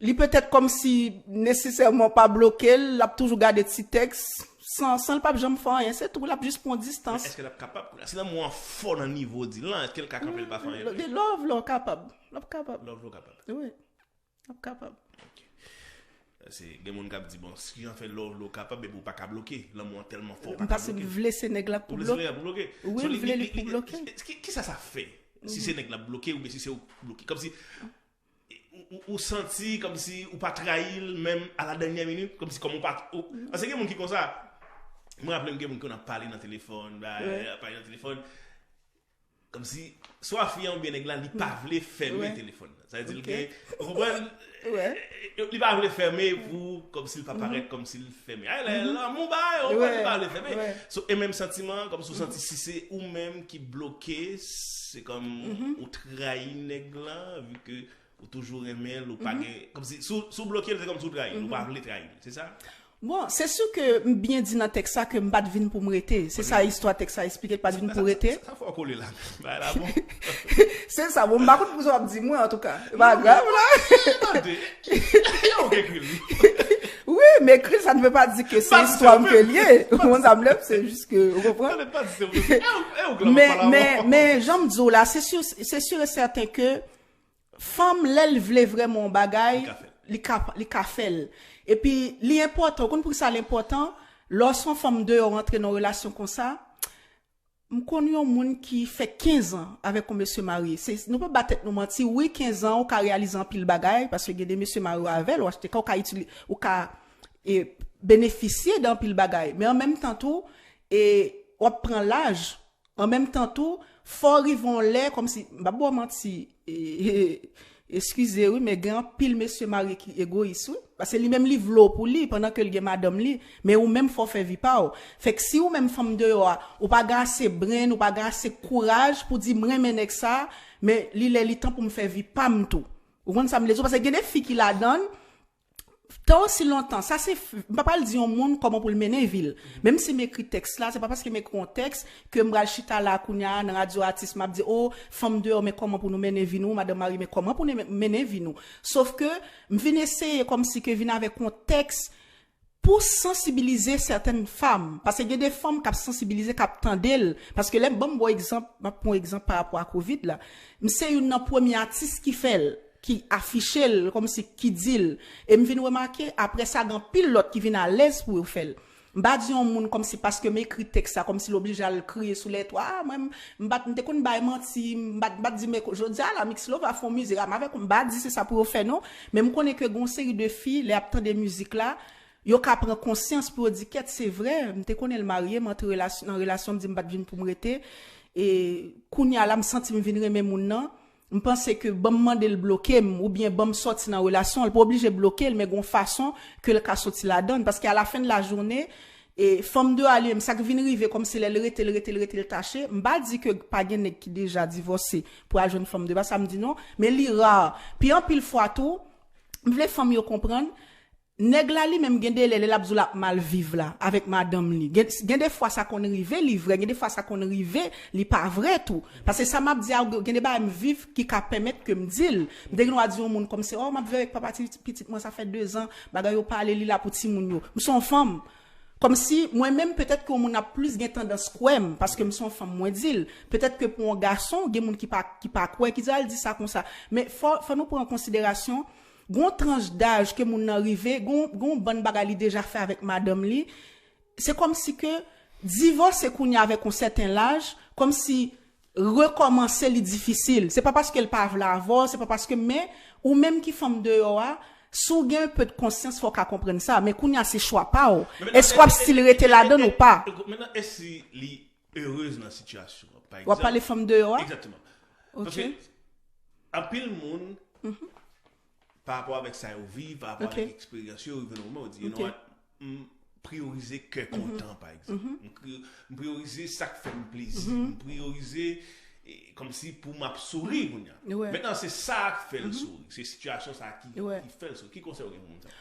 Li petèt kòmsi nesesèman pa bloke l, l ap toujou gade ti tèks, san, san l p ap janm fè anyen, se tou, l ap jis pran distans. Men èske l ap kapab kounye a? Si lanmou an fò nan nivo di l lan, èske l ka kanpe, l pa fè anyen? Love, love, love kapab. L ap kapab. Love, love kapab. Wi, l ap kapab. Ok. Se, gen moun k ap di, bon, si jan fè lè w vle w kapab, epi w pa ka bloke. Lanmou an tèlman fò, w pa ka bloke. Paske m vle se nèg la pou bloke. Ou vle se nèg la pou bloke. Wi, m vle li pou bloke. Ki, kisa sa fè? Si se nèg la bloke, oubyen si se ou k bloke. Kòmsi, ou, ou, ou santi kòmsi ou pa trayi l menm a la dènyè minit, kòmsi kòm ou pa, ou, paske gen moun ki konsa. Mwen raple m gen moun ki konn ap pale nan telefòn, bay, ap pale nan telefòn. Kòmsi, swa fi an oubyen nèg la, li pa vle fèmen telefòn nan. Sa vle di l gen, ou konprann? Li pa vle fèmen pou, kòmsi l pa parèt, kòmsi l fèmen. Ay, lè lanmou ba yo, li pa vle fèmen. So, e menm santiman, kòmsi ou santi si se ou menm ki bloke, se kòm ou trayi nèg lan, vi ke ou toujou renmen l, ou pa gen, kòmsi, si w, si w bloke l, se kòmsi ou trayi l, ou pa vle trayi l, se sa? Bon, se si ke m byen di nan tèks sa ke m pa t vin pou m rete. Se sa istwa tèks sa eksplike, l pa t vin pou rete. Sa, sa, sa fò w kole la menm. Bagay la bon. Se sa, bon, m pa konn pou sa w ap di mwen, antouka. E pa grav la. Tande. E ou k ekri l. Wi, m ekri l, sa ne veut pas dire que se istwa m ke l ye. Ou konprann sa m lè, se jis ke, ou konprann? Men, men, men, jan m di w la, se sur, se sûr et certain ke fanm, lè l vle vrèman yon bagay, li ka, li ka fè l. Epi, li enpòtan, ou konn poukisa l enpòtan? Lè w se yon fanm deyò, w antre nan yon relasyon konsa, m konn yon moun ki fè kenz an avèk yon mesye marye. Se, nou pa ba tèt nou manti, wi, kenz an, ou ka reyalize anpil bagay, paske gen de mesye marye w avè l, ou achte kay, ou ka itili-, ou ka, e, benefisye de anpil bagay. Men an menm tan tou, e, w ap pran laj, an menm tan tou, fò w rive yon lè, kòmsi, m p ap ba w manti, e, e, eskize, wi, men gen anpil mesye marye ki egoyis, wi. Paske li menm li vle w pou li, pandan ke l gen madanm li, men ou menm fò w fè vi pa w. Fèk si ou menm fanm deyò a, ou pa gen ase brenn, ou pa gen ase kouraj pou di m renmen nèg sa, men li lè li tan pou m fè vi pa m tou. Ou konn sa m vle di w? Paske gen de fi ki ladann, tan osi lontan, sa se, m pa pral di yon moun kòman pou l mennen vi l. Menm si m ekri tèks la, se pa paske m ekri yon tèks ke m pral chita la kounye a nan radyo atis, m ap di, o, fanm deyò, men kòman pou nou mennen vi nou, madanm marye, men kòman pou nou mennen vi nou. Sof ke m vin eseye kòmsi ke vin avèk yon tèks pou sansibilize sètèn fanm. Paske gen de fanm k ap sansibilize, k ap tande l. Paske lè m, ban m ba w egzanp, m ap pran yon egzanp pa rapò a kovid la. M se youn nan premye atis ki fè l, ki afiche l, kòmsi ki di l. E m vin remake, apre sa, gen anpil lòt ki vin alèz pou yo fè l. M pa di yon moun kòmsi paske m ekri tèks sa, kòmsi l oblije al kriye sou lè twa, a, mwen, m, m pa t, m te konn bay manti, m pa t, m pa t di, men jodi a la, Mixlova fè yon mizik, a, m avèk ou, m pa di se sa pou yo fè, non. Men m konnen ke gen yon seri de fi, lè y ap tande mizik la, yo ka pran konsyans pou yo di, kèt, se vre, m te konnen l marye, m antre relasyon, nan relasyon, m di m pa t vin pou m rete. E kounye a la, m santi m vin renmen moun nan. M panse ke ban m mande l bloke m, oubyen ban m sòti nan relasyon, l pa oblije bloke l, men gon fason ke l ka sòti ladann. Paske a la fen de la jounen, e fanm deyò a li menm, sa k vin rive kòmsi lè l rete, l rete, l rete, l tache, m pa di ke pa gen nèg ki deja divòse pou al jwenn fanm deyò, pa sa m di non, men li ra. Pi anpil fwa tou, m vle fanm yo konprann, nèg la li menm gen de lè, lè l ap di w l ap mal viv la, avèk madanm li. Gen, gen de fwa sa konn rive, li vre, gen de fwa sa konn rive, li pa vre tou. Paske sa m ap di a, gen de bagay m viv ki ka pèmèt ke m di l. M te gen dwa di yon moun kòmsi, o, m ap viv avèk papa ti, pitit mwen, sa fè dezan, bagay yo pale, li la pou timoun yo. M se yon fanm. Kòmsi, mwen menm, petèt ke yon moun ap plis gen tandans kwè m, paske m se yon fanm, mwen di l. Petèt ke pou yon gason, gen moun ki pa, ki pa kwè, ki di, a, l di sa konsa. Men fò, fò nou pran an konsiderasyon, gon tranch daj ke moun nan rive, gon, gon bann bagay li deja fè avèk madanm li. Se kòmsi ke divòse kounye a avèk yon sèten laj, kòmsi rekòmanse li difisil. Se pa paske l pa vle avè w, se pa paske, men ou menm ki fanm deyò a, si w gen enpe de konsyans, fò w ka konprann sa. Men kounye a se chwa pa w. Èske w ap still rete ladann ou pa? Mentnan, èske li erez nan sitiyasyon an, pa egzanp? W ap pale fanm deyò a? Egzakteman. Ok. Paske anpil moun, pa rapò avèk sa yo viv, pa rapò avèk eksperyans yo, yo rive nan moman yo di, you know what, m priyorize kè kontan, pa egzanp. M pri-, m priyorize sa k fè m plezi. M priyorize, e, kòmsi pou m ap souri kounye a. Mentnan, se sa k fè l souri. Se sitiyasyon sa ki, ki fè l souri. Ki konsèy ou gen pou moun sa?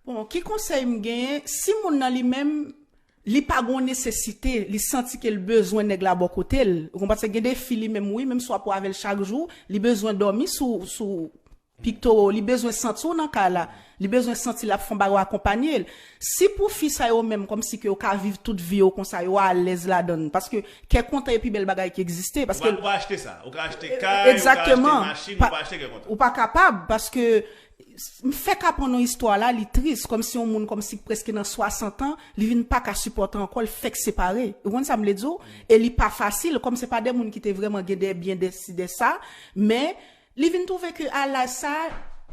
Bon, ki konsèy m genyen? Si moun nan li menm, li pa gon nesesite, li santi ke l bezwen nèg la bò kote l. Ou konprann? Paske gen de fi li menm, wi, menm si w ap wè avè l chak jou, li bezwen dòmi sou, sou pik towo, li bezwen santi w nan kay la. Li bezwen santi l ap fè yon bagay, w akonpanye l. Si pou fi sa yo menm, kòmsi ke yo ka viv tout vi yo konsa, yo alèz ladann. Paske kè kontan e pi bèl bagay ki egziste. Paske ou pa, ou pa achte sa. Ou ka achte kay, ou ka achte machin, ou pa achte kè kontan. Ou pa kapab, paske M fèk aprann yon istwa la, li tris, kòmsi yon moun kòmsi prèske nan swasant an, li vin pa ka sipòte ankò, l fèk separe. Ou konn sa m vle di w? E li pa fasil, kòm se pa de moun ki te vrèman gen de byen de si de sa, men li vin twouve ke a laj sa,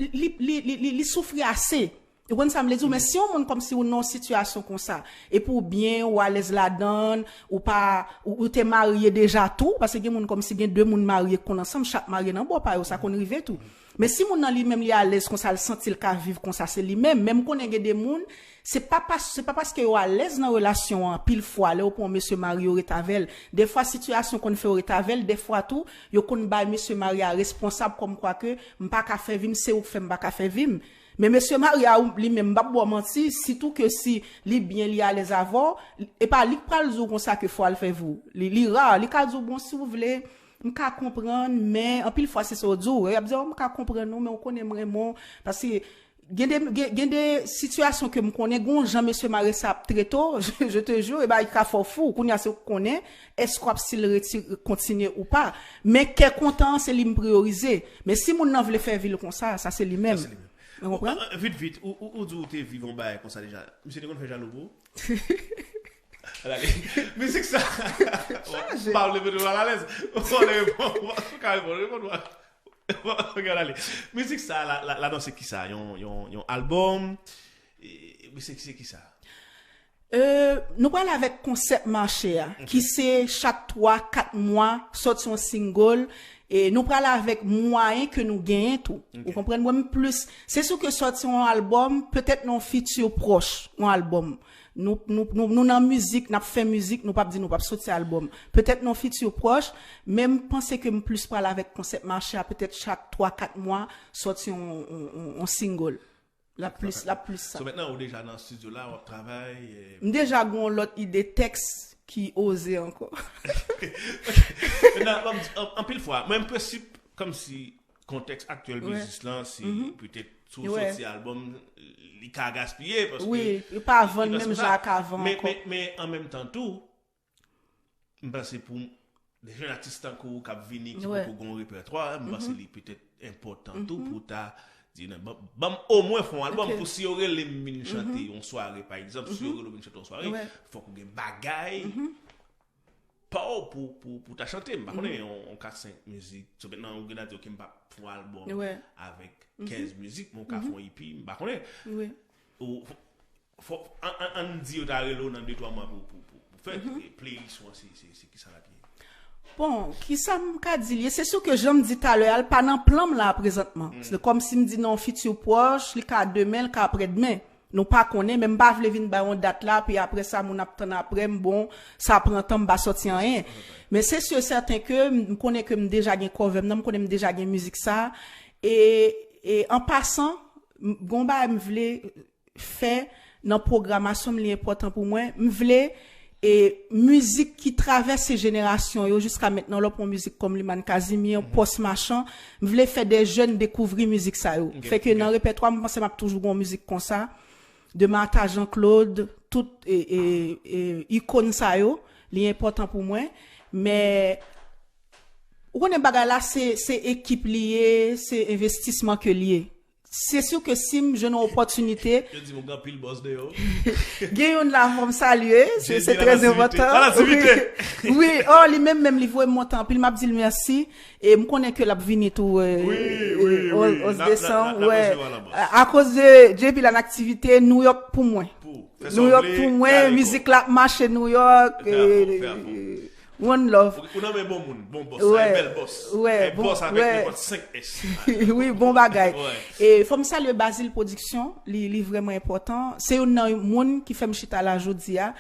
li, li, li, li, li soufri ase. Ou konn sa m vle di w? Men si yon moun kòmsi ou nan yon sitiyasyon konsa, epi w byen, ou alèz ladan l, ou pa, ou, ou te marye deja tou, paske gen moun kòmsi gen de moun marye k konn ansanm, chak marye nan bò pa yo, sa konn rive tou. Men si moun nan li menm li alèz konsa, l santi l ka viv konsa, se li menm. Men m konnen gen de moun, se pa pas, se pa paske yo alèz nan relasyon an, anpil fwa, lè yo pran yon mesye marye, yo ret avè l. Defwa sitiyasyon konn fè yo ret avè l, defwa tou, yo konn bay mesye marye a responsab kòmkwa ke m pa ka fè vi m, se ou k fè m pa ka fè vi m. Men mesye marye a, ou, li menm, m p ap ba w manti, sitou ke si li byen, li alèz avè w, e pa li k pral di w konsa ke fò al fè vi w. Li, li ra, li ka di w, bon, si w vle, m ka konprann, men anpil fwa se sa yo di w. Y ap di, oh, m ka konprann ou, men ou konnen m renmen w. Paske gen de, gen, gen de sitiyasyon ke m konnen, gen yon jan mesye marye sa ap trete w, je, je te jure, e ba, li ka fè w fou. Kounye a se ou k konnen, èske w ap still reti-, kontinye ou pa. Men kè kontan an, se li m priyorize. Men si moun nan vle fè vi l konsa, sa se li menm. Sa se li menm. Ou konprann? Bon, vit, vit, ou, ou, ou di ou te viv yon bagay konsa deja. Misye te konn fè jalou pou ou? Gade ale. Mizik sa. Chaje. Pa vle mete w alalèz. Ou ka reponn, ou ka reponn, reponn, reponn. Gade ale. Mizik sa, la, la, ladan se ki sa? Yon, yon, yon albòm? E, e, se, se ki sa? Euh, nou pral avèk konsèp mache a, ki se chak twa, kat mwa, sòti yon single, e nou pral avèk mwayen ke nou genyen tou. Ou konprann? Mwen, m plis, se si ke sòti yon albòm, petèt nan yon fiti pwòch, yon albòm. Nou, nou, nou, nou nan mizik, n ap fè mizik, nou p ap di nou p ap sòti albòm. Petèt nan yon fiti pwòch, men m panse ke m plis pral avèk konsèp mache a, petèt chak twa, kat mwa, sòti yon, yon, yon, yon single. L ap plis, l ap plis sa. So, mentnan, ou deja nan estidyo la, w ap travay, e, m deja gen yon lòt ide tèks ki oze ankò. Mentnan, ban m di, an-, anpil fwa, mwen, m prensip, kòmsi kontèks aktyèl biznis lan, si petèt, si w sòti albòm, li ka gaspiye, paske wi, li pa vann menm jan ak avan ankò. Men, men, men an menm tan tou, m panse pou de jèn atis tankou w k ap vini, ki poko gen yon repètwa, m panse li petèt enpòtan tou pou w ta di, "Non, ban, ban m omwen fè yon albòm," pou si yo rele m vin chante yon sware, pa egzanp, si yo rele w vin chante yon sware, fòk ou gen bagay pa w pou, pou, pou ta chante. M pa konnen, yon, yon kat senk mizik. So, mentnan, ou gen a di, "Ok, m p ap fè yon albòm avèk kenz mizik, men w ka fè yon E P," m pa konnen. Ou, fò, an, an, ann di yo ta rele w nan de twa mwa pou, pou, pou, pou fè, e, playlist ou an, se, se, se kisa l ap ye? Bon, kisa m ka di l ye? Se si ke jan m di talè a, l pa nan plan m la prezantman. Se kòmsi m di nan yon fiti pwòch, li ka demen, li ka aprèdmen. Nou pa konnen, men m pa vle vin bay yon dat la, pi apre sa, moun ap tann apre m, bon, sa pran tan, m pa sòti anyen. Men se si e sèten ke m konnen ke m deja gen cover m nan, m konnen m deja gen mizik sa. E, e an pasan, m, gon bagay m vle fè nan pwogramasyon m, li enpòtan pou mwen. M vle, e, mizik ki travèse jenerasyon yo jiska mentnan, lè w pran mizik kòm Limàn Casimir, Pòs Machan, m vle fè de jèn dekouvri mizik sa yo. Fè ke nan repètwa m, m panse m ap toujou gen yon mizik konsa. De Martha Jean Claude, tout, e, e, e, ikòn sa yo, li enpòtan pou mwen. Men, ou konnen bagay la, se, se ekip li ye, se envestisman ke li ye. Se si ke si m jwenn yon opòtinite. Yo di m ou gen anpil bòs deyò w. Gen youn la, fò m salye, se, se trè enpòtan. Wi, oh, li menm, menm, li voye m monte anpil, m ap di l mèsi. E m konnen ke l ap vini tou, e, e, onz desanm, wè. Akoz de J P la nan aktivite, New York pou mwen. New York pou mwen, mizik la ap mache New York. One love. Ou, ou nan men bon moun, bon bòs, sa, bèl bòs. Bòs avèk nenpòt senk S. Wi, bon bagay. E fò m salye Bazil Production, li, li vrèman enpòtan. Se youn nan moun ki fè m chita la jodi a,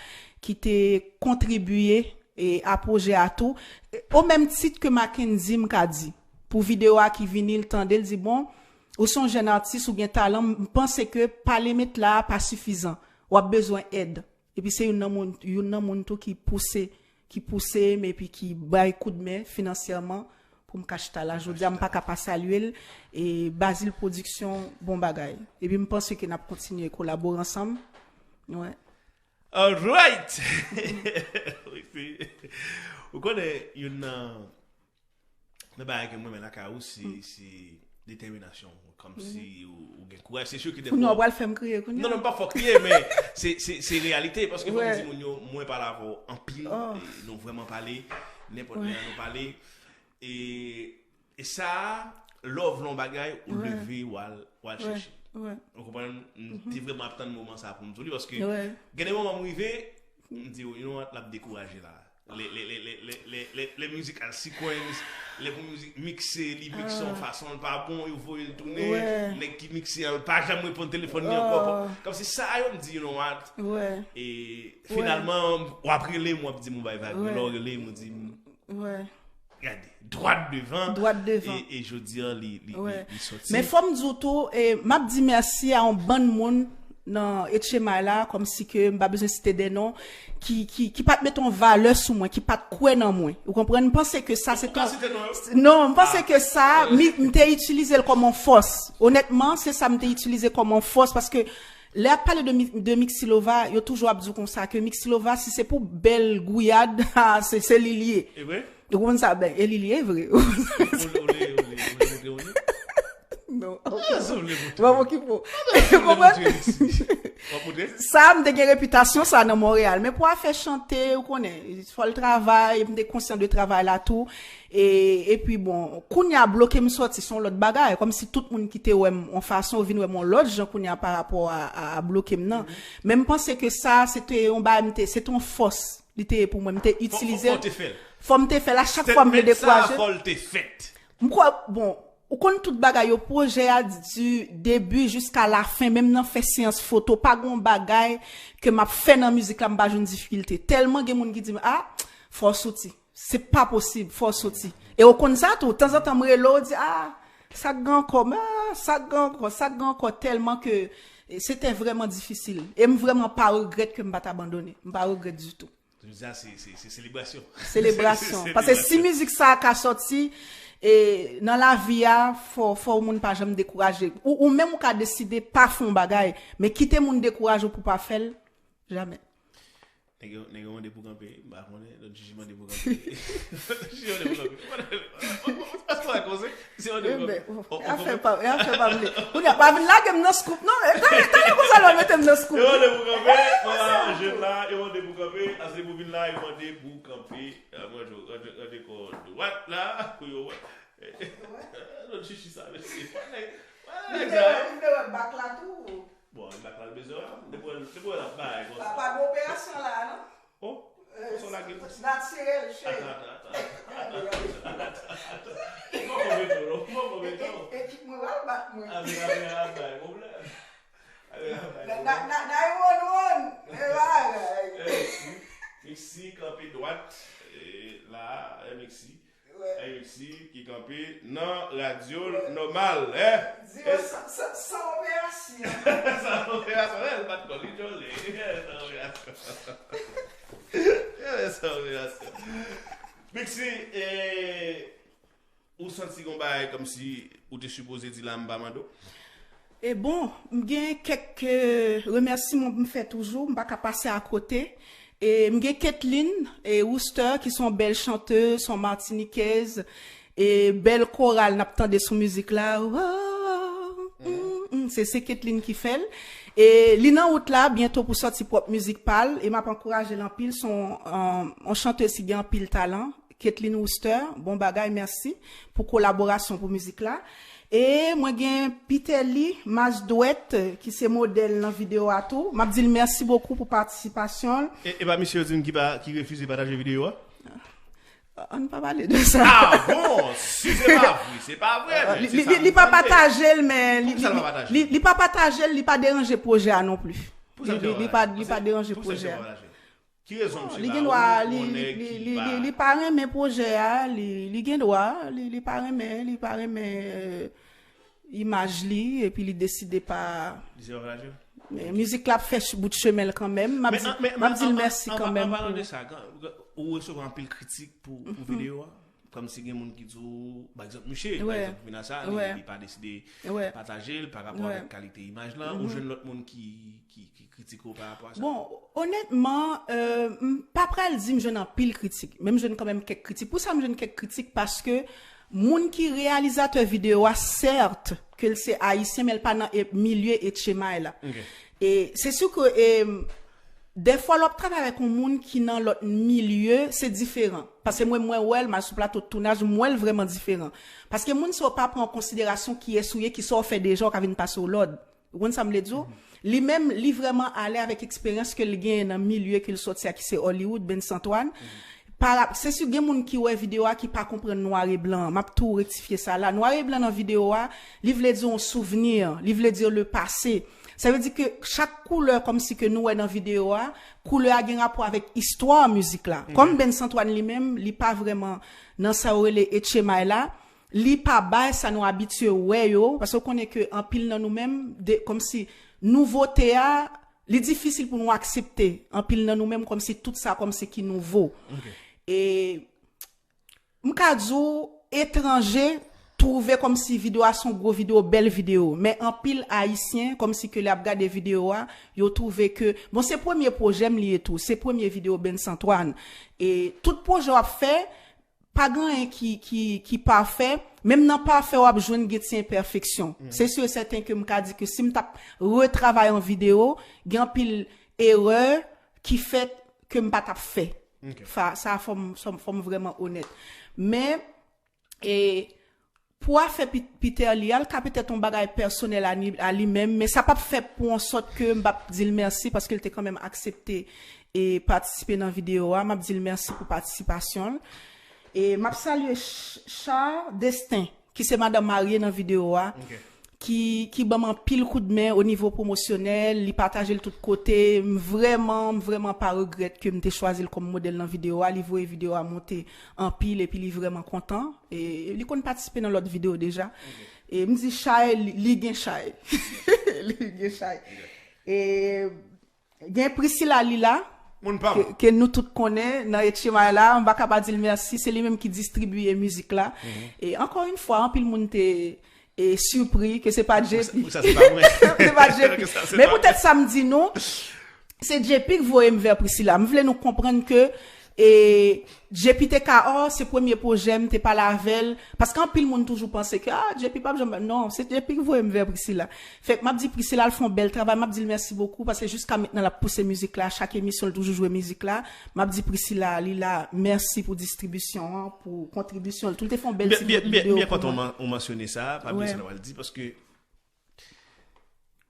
ki te kontribiye, e, a pwojè a tou. E, o menm tit ke Mackendy, m ka di, pou videyo a ki vini, l tande, l di, bon, ou se yon jèn atis, ou gen talan, m panse ke pale met la a pa sifizan. W ap bezwen èd. Epi se youn nan moun, youn nan moun tou ki pouse, ki pouse m epi ki bay koudmen finansyèman pou m ka chita la jodi a, m pa ka pa salye l. E Bazil Production, bon bagay. Epi m panse ke n ap kontinye kolabore ansanm. Wi. Alright! Ou konnen, youn nan, nan bagay ke mwen renmen lakay ou, se, se detèminasyon, kòmsi ou, ou gen kouraj. Se sou ki defwa. Kounye a w pral fè m kriye kounye a. Non, non, m pa fè w kriye, men se, se, se reyalite, paske fò m di moun yo, mwen pale avè w anpil, e nou vrèman pale, nenpòt lè nou pale, e, e sa, lè w vle yon bagay, ou leve, w al, w al chèche. Ou konprann? M te vrèman ap tann moman sa pou m di w li, paske gen de moman m rive, m di, you know what, l ap dekouraje la. Lè, lè, lè, lè, lè, lè, lè, lè mizik al sequence, lè pou mizik mikse, li mikse yon fason, l pa bon, yo voye l tounen, nèg ki mikse an pa janm reponn telefòn li ankò. Kòmsi sa yo m di, you know what? E finalman, w ap rele m, w ap di m yon bay vag, lè w rele m, ou di m, gade, dwat devan. Dwat devan. E, e jodi a, li, li, li, li soti. Men fò m di w tou, e, m ap di mèsi a yon bann moun nan H M I la, kòmsi ke m pa bezwen site de non, ki, ki, ki pa t mete yon valè sou mwen, ki pa t kwè nan mwen. Ou konprann? M panse ke sa se ton... Non, m panse ke sa, mi, m te itilize l kòm yon fòs. Onètman, se sa m te itilize kòm yon fòs, paske lè y ap pale de, Mi- de Mixilova, yo toujou ap di w konsa ke Mixilova, si se pou bèl gouyad, ah, se, se li l ye. E vre? Ou konprann sa? Ben, e li l ye vre. Ou, ou, ou le, ou le, ou le montre w li? Non. Ah, sa w vle montre? Mwen okipe w. Ou konprann? W ap montre? Sa, m te gen repitasyon sa nan Monreyal. Men pou afè chante, ou konnen, fò l travay, m te konsyan de travay la tou. E, epi bon, kounye a bloke m sòti, se yon lòt bagay. Kòmsi tout moun ki te wè m yon fason, yo vin wè m yon lòt jan kounye a pa rapò a, a, a bloke m nan. Men m panse ke sa, se te yon bagay, m te, se te yon fòs. Li te ye pou mwen, m te itilize l. Fò m te fè l. A chak fwa m vle dekouraje. Fò l te fèt. M kwè, bon, ou konn tout bagay yo, pwojè a di debi jiska lafen, menm nan fè seyans foto, pa gon bagay ke m ap fè nan mizik la, m pa jwenn difikilte. Tèlman gen moun ki di m, ah, fò w soti. Se pa posib, fò w soti. E w konn sa tou, tanzantan m rele w, w di, ah, sa k gen ankò, ah, sa k gen ankò, sa k gen ankò, tèlman ke, e, se te vrèman difisil. E m vrèman pa regrèt ke m pa t abandone. M pa regrèt ditou. Jodi a, se, se, se selebrasyon. Selebrasyon. Paske si mizik sa a ka sòti, e, nan lavi a, fò, fò moun pa janm dekouraje. Ou, ou menm ou ka deside pa fè yon bagay, men kite moun dekouraje w pou w pa fè l, jamè. Nèg yo, nèg yo mande pou kanpe, m pa konnen, lòt jij mande pou kanpe. Lòt jij mande pou kanpe. Paske w konn se, se mande pou kanpe. Afè pa, afè pa vle. Kounye a, pa vin lage m nan scoop, non. Talè, talè konsa lè w mete m nan scoop. Yo mande pou kanpe, jèn la, yo mande pou kanpe, asli pou vin la, yo mande pou kanpe. Mwen, ranje, ranje kò dwat la, pou yo wè. Lòt chichi sa, mesye. Li te wè bak la tou. Bon, li pa pral bezwen wè m. Depi wè, depi wè l ap bay konsa. Pa, pa gen operasyon la, non? Oh, konsa w lage l. Natirèl, cheri. Atan, atan, atan. Mwen konvenk ou, non? Mwen konvenk ou. Ekip mwen pral bat mwen. Avèk, avèk, ap bay pwoblèm. Avèk, ap bay pwoblèm. Na, na, nine one one. E bagay. Mixi kanpe dwat. E la, Mixi. Mixi ki kanpe nan radyo l nòmal, eh? Di yo san, san, san operasyon. San operasyon, eh, l bat kò li djòle. San operasyon. San operasyon. Mixi, eh, ou santi gon bagay kòmsi ou te sipoze di la, m pa mande w? E bon, m gen kèk, eh, remèsiman pou m fè toujou, m pa ka pase akote. E m gen Kathleen e Wooster, ki se yon bèl chantez, se yon Matinikez, e bèl koral n ap tande sou mizik la. Oh, mm, mm, se, se Kathleen ki fè l. E li nan wout la, byento pou sòti pwòp mizik pa l, e m ap ankouraje l anpil, se yon, eh, yon chantez ki gen anpil talan. Kathleen Wooster, bon bagay, mèsi pou kolaborasyon pou mizik la. E mwen gen Pitelly Masdouet, ki se modèl nan videyo a tou. M ap di l mèsi bokou pou patisipasyon l. E, e pa misye yo di m ki pa, ki refize pataje videyo a? Ann pa pale de sa. Ah bon? Si se pa vre, se pa vre, men li, se li, sa li, m li pa tande. Pataje l, men li, Poukisa li, l pa pataje li, l? Li, li pa pataje l, li pa deranje pwojè a non plis. Poukisa l pa pataje? Li, li, li pa, li pa deranje pwojè a. Ki rezon misye ba ou pou yon nèg ki pa... Li gen dwa, li, li, li, li, li pa renmen pwojè a, li, li gen dwa, li, li pa renmen, li pa renmen, eh, imaj li, epi li deside pa... Li se pa pataje l? Men mizik la ap fè ch-, bout chemen l kanmenm. M ap di, m ap di l mèsi kanmenm. An palan de sa, ou resevwa anpil kritik pou, pou videyo a? Kòmsi gen moun ki di w, pa egzanp, Miche, pa egzanp, vin a sa, li, li pa deside pataje l pa rapò avèk kalite imaj lan, ou jwenn lòt moun ki, ki, ki kritike w pa rapò a sa? Bon, onètman, euh, m pa pral di m jwenn anpil kritik, men m jwenn kanmenm kèk kritik. Pou sa m jwenn kèk kritik, paske moun ki reyalizatè videyo a, sèt, ke l se ayisyen, men l pa nan e- milye Etchemay la. E se si ke e, dèfwa lè w ap travay avèk yon moun ki nan lòt milye, se diferan. Paske mwen, mwen wè l, m al sou plato tounaj, m wè l vrèman diferan. Paske moun sa yo pa pran an konsiderasyon kiyès ou ye, kisa w fè deja, w ka vin pase w lòd. Ou konn sa m vle di w? Li menm, li vrèman ale avèk eksperyans ke l genyen nan milye ke l sòti a, ki se Hollywood, Bens Antoine. Para, se si gen moun ki wè videyo a ki pa konprann nwa e blan an. M ap tou rektifye sa la. Nwa e blan nan videyo a, li vle di yon souvni, li vle di le passé. Sa vle di ke chak koulè kòmsi ke nou wè nan videyo a, koulè a gen rapò avèk istwa mizik la. Kòm Bens Antoine li menm, li pa vrèman nan sa yo rele Etchemay la, li pa bay sa nou abitye wè yo, paske w konnen ke anpil nan nou menm, de, kòmsi nouvote a, li difisil pou nou aksepte. Anpil nan nou menm, kòmsi tout sa, kòmsi ki nouvo. E m ka di w, etranje twouve kòmsi videyo a se yon gwo videyo, bèl videyo. Men anpil Ayisyen, kòmsi ke lè y ap gade videyo a, yo twouve ke, bon, se premye pwojè m li ye tou, se premye videyo Bens Antoine. E tout pwojè w ap fè, pa gen anyen ki, ki, ki pafè. Menm nan pafè, w ap jwenn gen ti enpèfeksyon. Se si e sèten ke m ka di ke si m t ap retravay yon videyo, gen anpil erè ki fèt ke m pa t ap fè. Fa, sa fò m, sa fò m vrèman onèt. Men, e, pou afè Pi- Peter Lee a, l ka petèt yon bagay pèsonèl a ni- a li menm, men sa p ap fè pou an sòt ke m p ap di l mèsi paske l te kanmenm aksepte e patisipe nan videyo a. M ap di l mèsi pou patisipasyon l. E m ap salye Ch- Char Destin, ki se madanm marye nan videyo a, ki, ki ban m anpil koudmen o nivo pwomosyonèl, li pataje l tout kote. M vrèman, m vrèman pa regrèt ke m te chwazi l kòm modèl nan videyo a. Li voye videyo a monte anpil epi li vrèman kontan. E li konn patisipe nan lòt videyo deja. E m di chay, li, li gen chay. Li gen chay. E gen Priscilla Lila, Moun pa ke, ke nou tout konnen nan Etchemay la, m pa ka pa di l mèsi, se li menm ki distribiye mizik la. E ankò yon fwa, anpil moun te e, sipri ke se pa J P. Pou sa, se pa mwen. Se pa J P. Men poutèt sa m di nou, se J P ki voye m vè Priscilla. M vle nou konprann ke e, J P te ka, oh, se premye pwojè m, te pale avè l. Paske anpil moun toujou panse ke, ah, J P p ap janm. Non, se J P ki voye m vè Priscilla. Fèk m ap di Priscilla, l fè yon bèl travay, m ap di l mèsi bokou, paske jiska mentnan l ap pouse mizik la, chak emisyon l toujou jwe mizik la. M ap di Priscilla, li la, mèsi pou distribisyon an, pou kontribisyon l tou. L te fè yon bèl ti videyo pou mwen. M byen kontan ou mansyone sa, pa bliye sa w al di, paske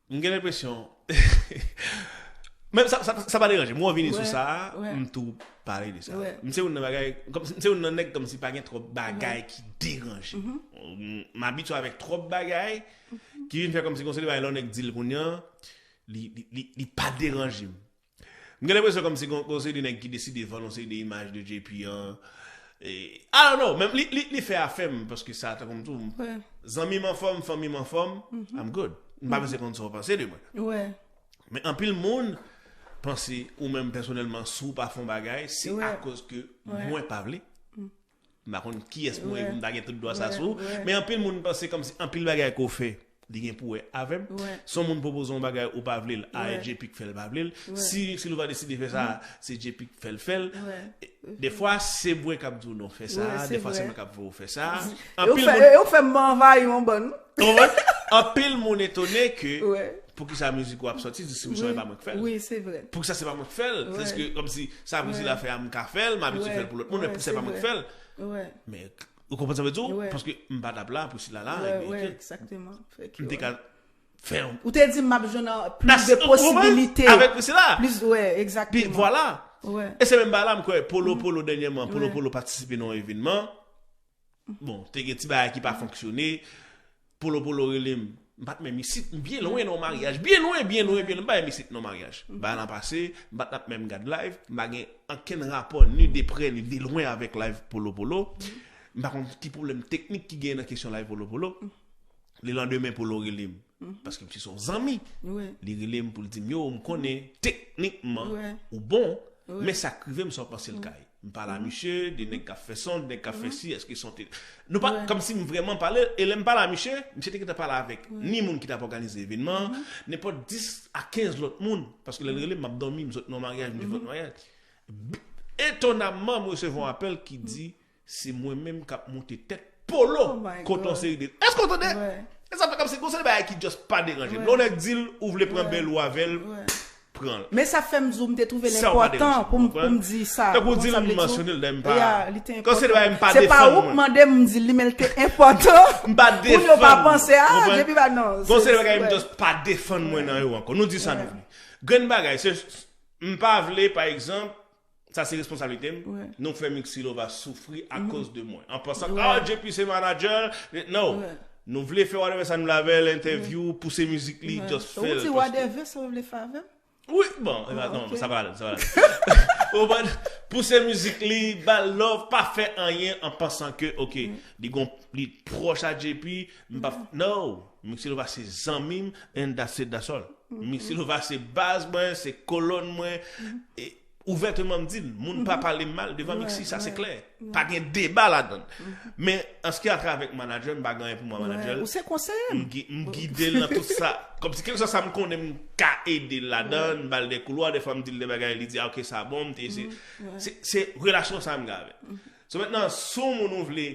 m gen lenpresyon, men sa, sa, sa pa deranje m, ou vini sou sa, m tou pale de sa. M se youn nan bagay, kòm, m se youn nan nèg kòmsi pa gen twòp bagay ki deranje m. M abitye avèk twòp bagay ki vin fè kòmsi gon seri bagay lè yon nèg di l kounye a, li, li, li, li pa deranje m. M gen lenpresyon kòmsi gon, gon seri de nèg ki deside vann yon seri de imaj de J P an. E, I don't know, men li, li, li fè afè m, paske sa, tankou m di w, zanmi m anfòm, fanmi m anfòm, I'm good. M pa bezwen konn sa w panse de mwen. Men anpil moun panse ou menm pèsonèlman, si w pa fè yon bagay, se akoz ke mwen pa vle. M pa konn kiyès mwen ye pou m ta gen tout dwa sa sou ou. Men anpil moun panse kòmsi anpil bagay ke w fè, li gen pou wè avè m. Si yon moun pwopoze yon bagay ou pa vle l, a, e J P k fè l pa vle l. Si Silva deside fè sa, se J P k fè l fè l. Defwa, se mwen k ap di w non fè sa, defwa se mwen k ap fè w fè sa. Anpil moun. Yo fè m anvayi yon bann. Anpil moun etone ke poukisa mizik ou ap sòti, distribisyon e pa mwen k fè l. Poukisa se pa mwen k fè l? Sèske kòmsi sa Priscilla fè a, m ka fè l, m abitye fè l pou lòt moun, men poukisa se pa mwen k fè l? Men, ou konprann sa m vle di w? Paske m pa t ap la, Priscilla la, ebyen, m te ka fè yon... Ou te di m ap jwenn plis de posibilite. Avèk Priscilla. Plis, wè, egzakteman. Vwala. E se menm bagay la, m kwè, Polo Polo dènyèman, Polo Polo patisipe nan yon evènman. Bon, te gen ti bagay ki pa fonksyone. Polo Polo rele m. M pa t menm isit, m byen lwen nan yon maryaj. Byen lwen, byen lwen, byen lwen. M pa menm isit nan yon maryaj. Bagay lan pase, m pa t ap menm gad live, m pa gen okenn rapò ni de prè ni de lwen avèk live Polo Polo. M pa konn ki pwoblèm teknik ki genyen nan kesyon live Polo Polo. Lelandemen Polo rele m. Paske misye se yon zanmi. Li rele m pou l di m, yo, m konnen teknikman ou bon, men sa k rive m, sa w panse l ka ye. M pale a misye de nèg k ap fè son, de nèg k ap fè si, èske son te... Nou pa, kòmsi m vrèman pale l, e lè m pale a misye, misye te gentan pale avèk ni moun ki t ap òganize evènman an, nenpòt dis a kenz lòt moun, paske lè l rele m, m ap dòmi, m sot nan yon maryaj, m te fè yon maryaj. Etonamman, m resevwa yon apèl ki di, se mwen menm k ap moute tèt polo kont yon seri de. Èske w tande? E sa fè kòmsi gon seri de bagay ki just pa deranje m. Lè yon nèg di l ou vle pran bèl ou avè l, pran l. Men sa fè m di w m te twouve l enpòtan pou m pou m di sa. Tankou w di l, m mansyone l, dayè m pa. Gon seri de bagay m pa defann mwen. Se pa ou k mande m, m di li, men l te enpòtan pou yo pa panse a, depi pa non. Gon seri de bagay m just pa defann mwen nan yo ankò. Nou di sa nou vle. Grenn bagay, se, m pa vle, pa egzanp, sa se responsablite m, nou fè Mixilova soufri akoz de mwen. An pansan, ah, J P se manager, no. Nou vle fè whatever sa nou vle avè l, entèvyou, pouse mizik li, just fè l. Ou di whatever sa w vle fè avè m? Wi, bon, e pa, non, sa pa la, sa pa la. Ou konprann? Pouse mizik li, ba l love, pa fè anyen an pansan ke, ok, li gon, li pwòch a J P, m pa, no. Mixilova se zanmi m, and that's it, that's all. Mixilova se baz mwen, se kolòn mwen. E, ouvèteman m di l, moun pa pale m mal devan Mixi, sa se klè. Pa gen deba ladan l. Men, an se ki a trè avèk manager, m pa gen anyen pou mwen a manager. Ou se konseye m. M gi-, m gide l nan tout sa. Kòmsi kèlkeswa sa m konnen m ka ede l ladan, m ba l de koulwa, dèfwa m di l de bagay, li di, ah, ok, sa bon, m te eseye. Se, se relasyon sa m gen avè l. So, mentnan, si yon moun ou vle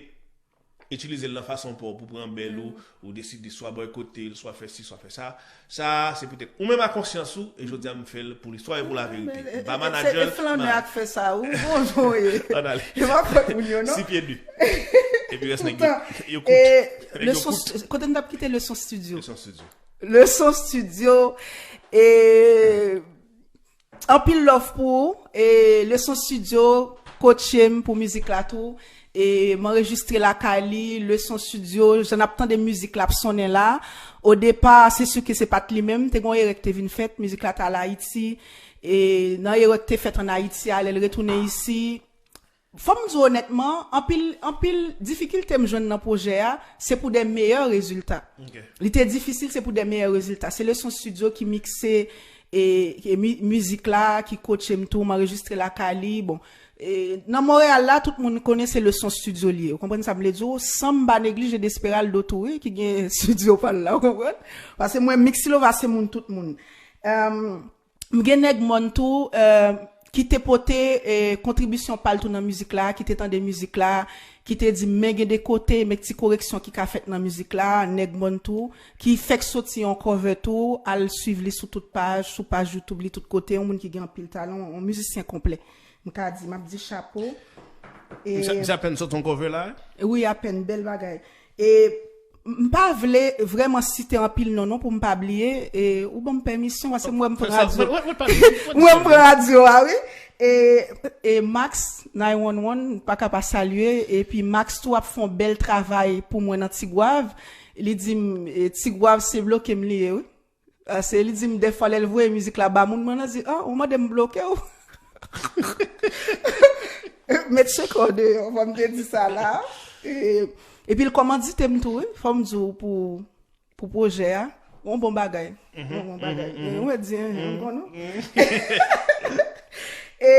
itilize l nan fason pa w pou pran bèl ou, ou deside swa bòykote l, swa fè si, swa fè sa. Sa, se poutèt ou menm a konsyans ou, e jodi a m fè l pou listwa e pou laverite. M pa manager l. Se flanè a k fè sa, ou bon jan w ye. Ann ale. E pa fòt moun yo, non. Si pye de. Epi rès nèg yo, yo kout. Nèg yo kout. Kote n t ap kite Leson Studio? Leson Studio. Leson Studio, e, Anpil love pou ou. E Leson Studio coache m pou mizik la tou. E m anrejistre lakay li, Leson Studio, jan n ap tande mizik la ap sonnen la. O depa, se si ke se pa t li menm, te gon erè k te vin fèt, mizik la t al Ayiti. E nan erè k te fèt ann Ayiti a, lè l retounen isi, fò m di w onètman, anpil, anpil difikilte m jwenn nan pwojè a, se pou de meyè rezilta. Li te difisil, se pou de meyè rezilta. Se Leson Studio ki mikse e, e mi-, mizik la, ki coache m tou, m anrejistre lakay li. Bon, e, nan Monreyal la, tout moun konnen se Leson Studio li ye. Ou konprann sa m vle di w? San m pa neglije Desperal do tou, wi, ki gen studio pa l la, ou konprann? Paske mwen, Mixilova se moun tout moun. Em, M gen nèg mòn tou, eh, ki te pote, eh, kontribisyon pa l tou nan mizik la, ki te tande mizik la, ki te di m men gen de kote, men ti koreksyon ki ka fèt nan mizik la, nèg mòn tou, ki fèk soti yon cover tou, al swiv li sou tout paj, sou paj YouTube li, tout kote, yon moun ki gen anpil talan, yon mizisyen konplè. M ka di, m ap di chapo. E misye, misye apèn sot yon cover la, wi? Wi, apèn, bèl bagay. E m pa vle vrèman site anpil non, non, pou m pa bliye. E ou ban m pèmisyon, paske m wè m pran radyo. M wè m pran radyo a, wi. E, e Max nine one one, pa ka pa salye. Epi Max tou ap fè yon bèl travay pou mwen nan Tigwav. Li di m, e, Tigwav se bloke m li ye, wi. Ah, se li di m dèfwa lè l voye mizik la ba moun, mwen nan di, ah, ou mande m bloke w? Met sekò deyò, fò m te di sa la. E, epi l kòmandite m tou, wi, fò m di w pou, pou pwojè a. Yon bon bagay. Yon bon bagay. Mwen di, enhen, m konnen. E,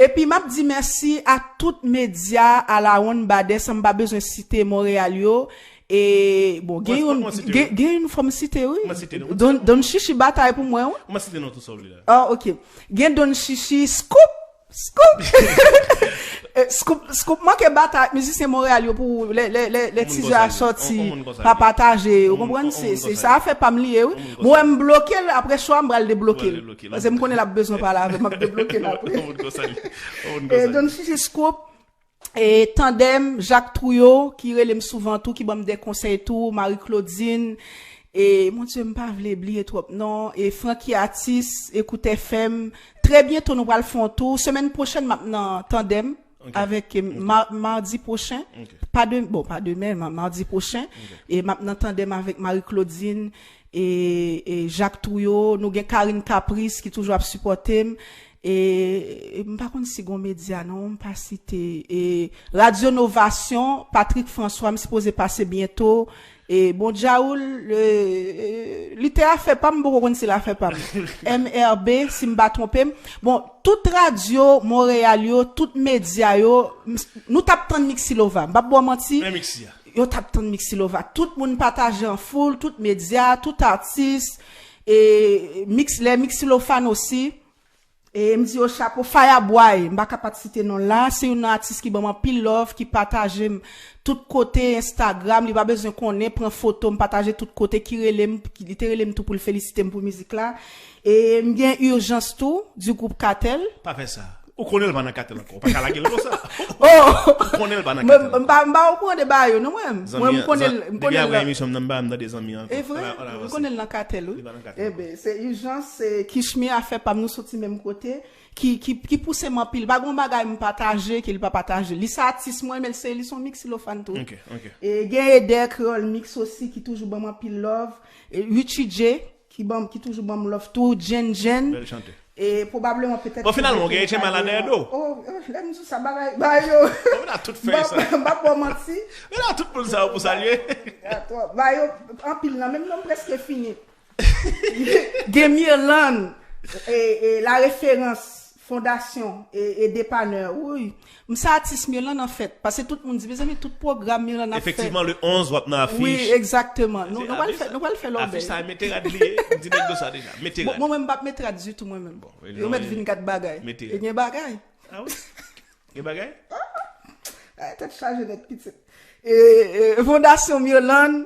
epi m ap di mèsi a tout medya a la wonn badè, san m pa bezwen site Monreyal yo. E, bon, gen yon, gen, gen yon fò m site, wi. Don, Don Chichi batay pou mwen, wi. Mwen site non tou sa w vle la. Ah, ok. Gen Don Chichi, Scoop! Scoop! Eh, Scoop, Scoop manke batay ak mizisyen Monreyal yo pou lè, lè, lè, lè tizè a sòti, pa pataje, ou konprann? Se, se sa afè pa m li ye, wi. Mwen, m bloke l, apre chwa, m pral debloke l. Paske m konnen l ap bezwen pale avè m, m ap debloke l apre. Eh, Don Chichi, Scoop, e Tandem, Jacques Trouillot, ki rele m souvan tou, ki ban m de konsèy tou, Marie Claudine, e, mon Dieu, m pa vle bliye twòp non, e Francky Artiste, Écoute F M. Trè byento, nou pral fè yon tou. Semèn pwochèn, m ap nan Tandem avèk, e, ma-, madi pwochen. Pa de-, bon, pa demen, ma-, madi pwochen. E m ap nan Tandem avèk Marie Claudine e, e Jacques Trouillot. Nou gen Karine Caprice ki toujou ap sipòte m. E, e m pa konn si gon medya non, m pa site. E Radyo Novasyon, Patrick François, m sipoze pase byento. E bon, Djaoul, e, e, li te afè pa m, m poko konn si l afè pa m. M R B, si m pa twonpe m. Bon, tout radyo Monreyal yo, tout medya yo, m-, nou t ap tann Mixilova. M p ap ba w manti. Men Mixi a. Yo t ap tann Mixilova. Tout moun pataje an foul, tout medya, tout atis. E Mix, les Mixilofan osi. E m di yo chapo, Fireboy, m pa ka pa t site non l la, se youn nan atis ki ban m anpil love, ki pataje m tout kote Instagram, li pa bezwen konnen, pran foto m, pataje tout kote, ki rele m, ki, li te rele m tou pou l felisite m pou mizik la. E m gen Urgence tou, du groupe Kartel. Pa fè sa. Ou konnen l pa nan Kartel ankò. Ou pa ka lage l konsa. Oh! Ou konnen l pa nan Kartel ankò. M pa, m pa okouran de bagay yo, non, mwen. Mwen, m konnen l, m konnen l. Depi apre emisyon m nan, m pa m tande zanmi an ankò. E vre? M konnen l nan Kartel, wi. Li pa nan Kartel ankò. Ebyen, se Urgence, se Kishmi, afè pa m, nou soti menm kote. Ki, ki, ki pouse m anpil. Pa gon bagay m pataje ke li pa pataje. Li se atis mwen, men se li se yon mixilofan tou. Ok, ok. E gen Eder Kreyòl Mix osi ki toujou ban m anpil love. E Richie J ki ban m, ki toujou ban m love tou. Jen Jen. Bèl chante. E pwobableman petèt. Bon, finalman, ou gen H M I la dèyè do. Oh, oh, lè m di sa bagay ba yo. Ou la tout fè sa. M pa ba w manti. Ou la tout moun sa pou salye. Ba yo anpil nan, menm non m prèske fini. Gen Mirlande, e, e, la référence, fondasyon e, e depanè. Wi. M se atis Mirlande anfèt. Paske tout moun di, mezanmi, tout pwogram Mirlande ap fè. Efektivman, le onz, w ap nan afich. Wi, egzakteman. Nou, nou pral fè, nou pral fè lòbèy. Afich sa, mete rad li ye. M di nèg yo sa deja. Mete rad. Bon, mwen menm m p ap mete rad ditou, mwen menm. Bon, yo mèt vin gad bagay. Mete rad. E gen bagay. Ah wi? Gen bagay? Ay, tèt chaje nèt pitit. E, e, Fondasyon Mirlande,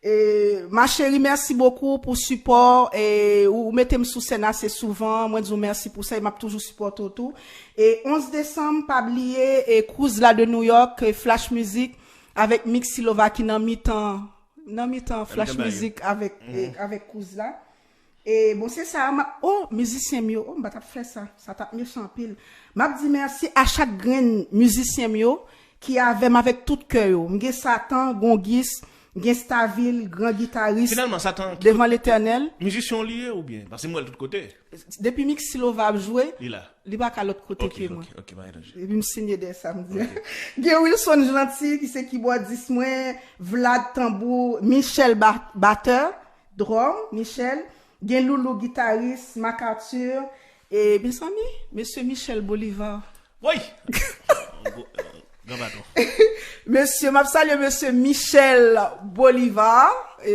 e, ma chérie, mèsi bokou pou sipò. E, ou, ou mete m sou sèn ase souvan. Mwen di w mèsi pou sa. E m ap toujou sipòte w tou. E onz desanm, pa bliye, e, cruise la de New York, e, Flash Music, avèk Mixilova ki nan mitan, nan mitan Flash Music avèk, e, avèk cruise la. E bon, se sa, m ap, oh, mizisyen m yo, oh, m pa t ap fè sa, sa t ap mechan anpil. M ap di mèsi a chak grenn mizisyen m yo ki avè m avèk tout kè yo. M gen Satan, Gongis, m gen Stavil, gran gitaris, Finalman, Satan, devan Letènèl. Mizisyen w li ye oubyen? Paske m wè l tout kote. Depi Mixilova ap jwe, Li la. Li pa ka lòt kote Ok, ke mwen. Ok, ok, pa gen danje. Epi m sinye dèyè sa m di. Gen Wilson Jeanty ki se kibòdis mwen, Vlad tanbou, Michel ba- batè, drum, Michel, gen Loulou gitaris, Mac Arthur, e mezanmi, mesye Michel Bolivar. Woy! Gran baton. Mesye, m ap salye mesye Michel Bolivar. E,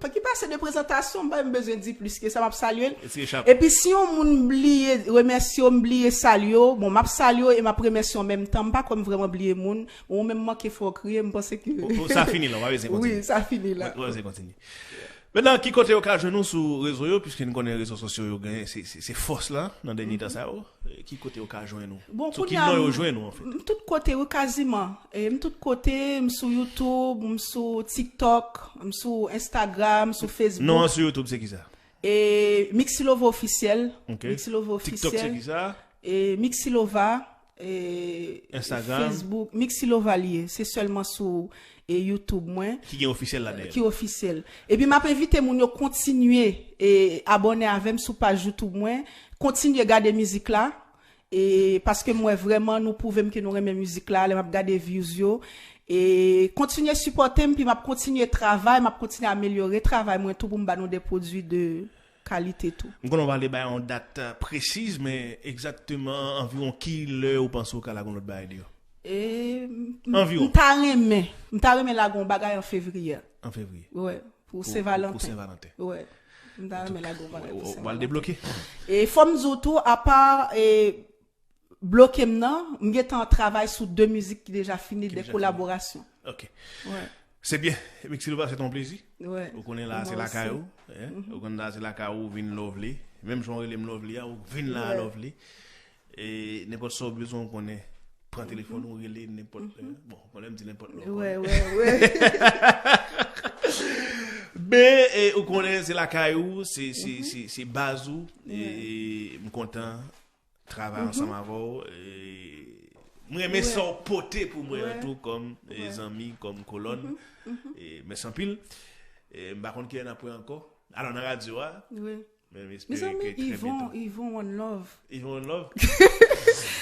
pa ki pase de prezantasyon, m pa menm bezwen di plis ke sa, m ap salye l. Retire chapo. Epi si yon moun bliye, remèsye w, m bliye salye w, bon, m ap salye w e m ap remèsye w an menm tan. M pa kwè m vrèman bliye moun. Bon, ou menm manke fè w kriye, m panse ke O, o, sa fini la, w pa bezwen kontinye. Wi, sa fini la. W pa bezwen kontinye. Mentnan, ki kote yo ka jwenn nou sou rezo yo, piske n konnen rezo sosyo yo gen, se, se, se fòs la nan dènye tan sa yo? E ki kote yo ka jwenn nou? Bon, Sou ki kounye a, non yo m- jwenn nou, anfèt? M tout kote, wi, kaziman. E m tout kote, m sou YouTube, m sou TikTok, m sou Instagram, sou Facebook. Non an sou YouTube, se ki sa? E Mixilova Ofisyèl. Ok. Mixilova TikTok, se Ofisyèl. ki sa? E Mixilova. E Instagram. Facebook. Mixilova li ye. Se sèlman sou e YouTube mwen. Ki gen ofisyèl la dèyè. Ki ofisyèl. Epi m ap envite moun yo kontinye e abòne avè m sou paj YouTube mwen. Kontinye gade mizik la. E paske m wè vrèman nou pwouve m ke nou renmen mizik la, lè m ap gade views yo. E kontinye sipòte m, pi m ap kontinye travay, m ap kontinye amelyore travay mwen tou pou m ba nou de pwodui de kalite tou. M konnen w pa vle bay yon dat, euh, presiz, men egzakteman anviwon ki lè ou panse w ka lage yon lòt bagay deyò? E m- Anviwon. M ta renmen, m ta renmen lage yon bagay an fevriye. An fevriye. Wè, pou Pou- Sen Valanten. Pou Sen Valanten. Wè. M ta renmen lage yon bagay pou Ou Sen pral Valanten. Debloke? E fò m di w tou, apa e bloke m nan, m gentan travay sou de mizik ki deja fini, Ki de deja kolaborasyon. Ok. Wè. Se byen. Mixilova, se t on plezi. Wè. Ou konnen la, se Mwen lakay osi. Ou. Hein? Ou konnen la, se lakay ou, ou vin lè w vle. Menm jan w rele m lè w vle a, ou vin la Wè. Lè w vle. E nenpòt sa w bezwen, ou konnen, pran telefòn ou, rele nenpòt lè. Bon, ou konnen m di nenpòt lè. Ou Wè, konnen. Wè, wè. Men, e, ou konnen se lakay ou, se, se, se, se baz ou. E m kontan travay ansanm avè w. E m renmen Wè. Sa w pote pou mwen an Wè. Tou, kòm e, Wè. Zanmi, kòm kolòn. E mèsi anpil. E m pa konn kilè n ap wè ankò. Alò, nan radyo a. Wi. Men m espere Mezanmi, ke trè Yvon, byento. Yvon, one love. Yvon, one love.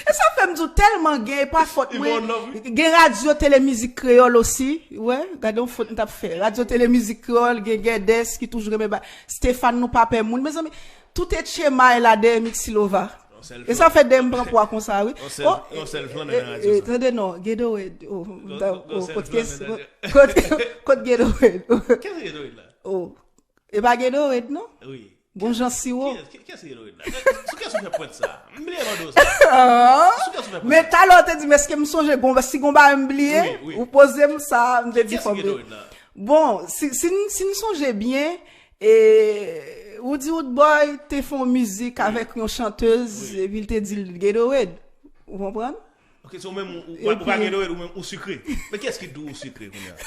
E sa fè m di w tèlman gen, e pa fòt Yvon, mwen. One love, wi. Gen Radyo Tele Mizik Kreyòl osi. Wè, gade yon fòt m t ap fè. Radyo Tele Mizik Kreyòl, gen Gèdès ki toujou renmen ba. Stéphane, nou pa pè moun. Mezanmi, tout etchemay la dèyè Mixilova. Yon sèl E sa fè dèyè m pran pwa konsa, wi. Yon sèl- yon sèl flan nan radyo sa. Tande non, Gatorade. Oh, m ta- Yon- yon oh, sèl kot flan kes- nan radyo. Kot, kot, kot Gatorade? Kèl Gatorade la? Oh. E pa Gatorade, non? Wi. Bon jan siwo. Kiyès ki Gatorade la? Eh, sou kiyès ou fè pwent sa? M bliye mande w sa. Ah. Sou kiyès ou fè pwent sa? Men talè w te di m èske m sonje gon, si gon bagay m bliye, wi, wi, ou poze m sa, m te di fò m. Kiyès ki Gatorade la? Bon, si, si, n- si n sonje byen, e, Roody Roodboy te fè yon mizik avèk yon chantèz, wi, epi l te di l Gatorade. Ou konprann? Ok, so ou menm, ou, ou, ou pa Gatorade, ou menm, ou sikre. Men kiyès ki di w ou sikre kounye a?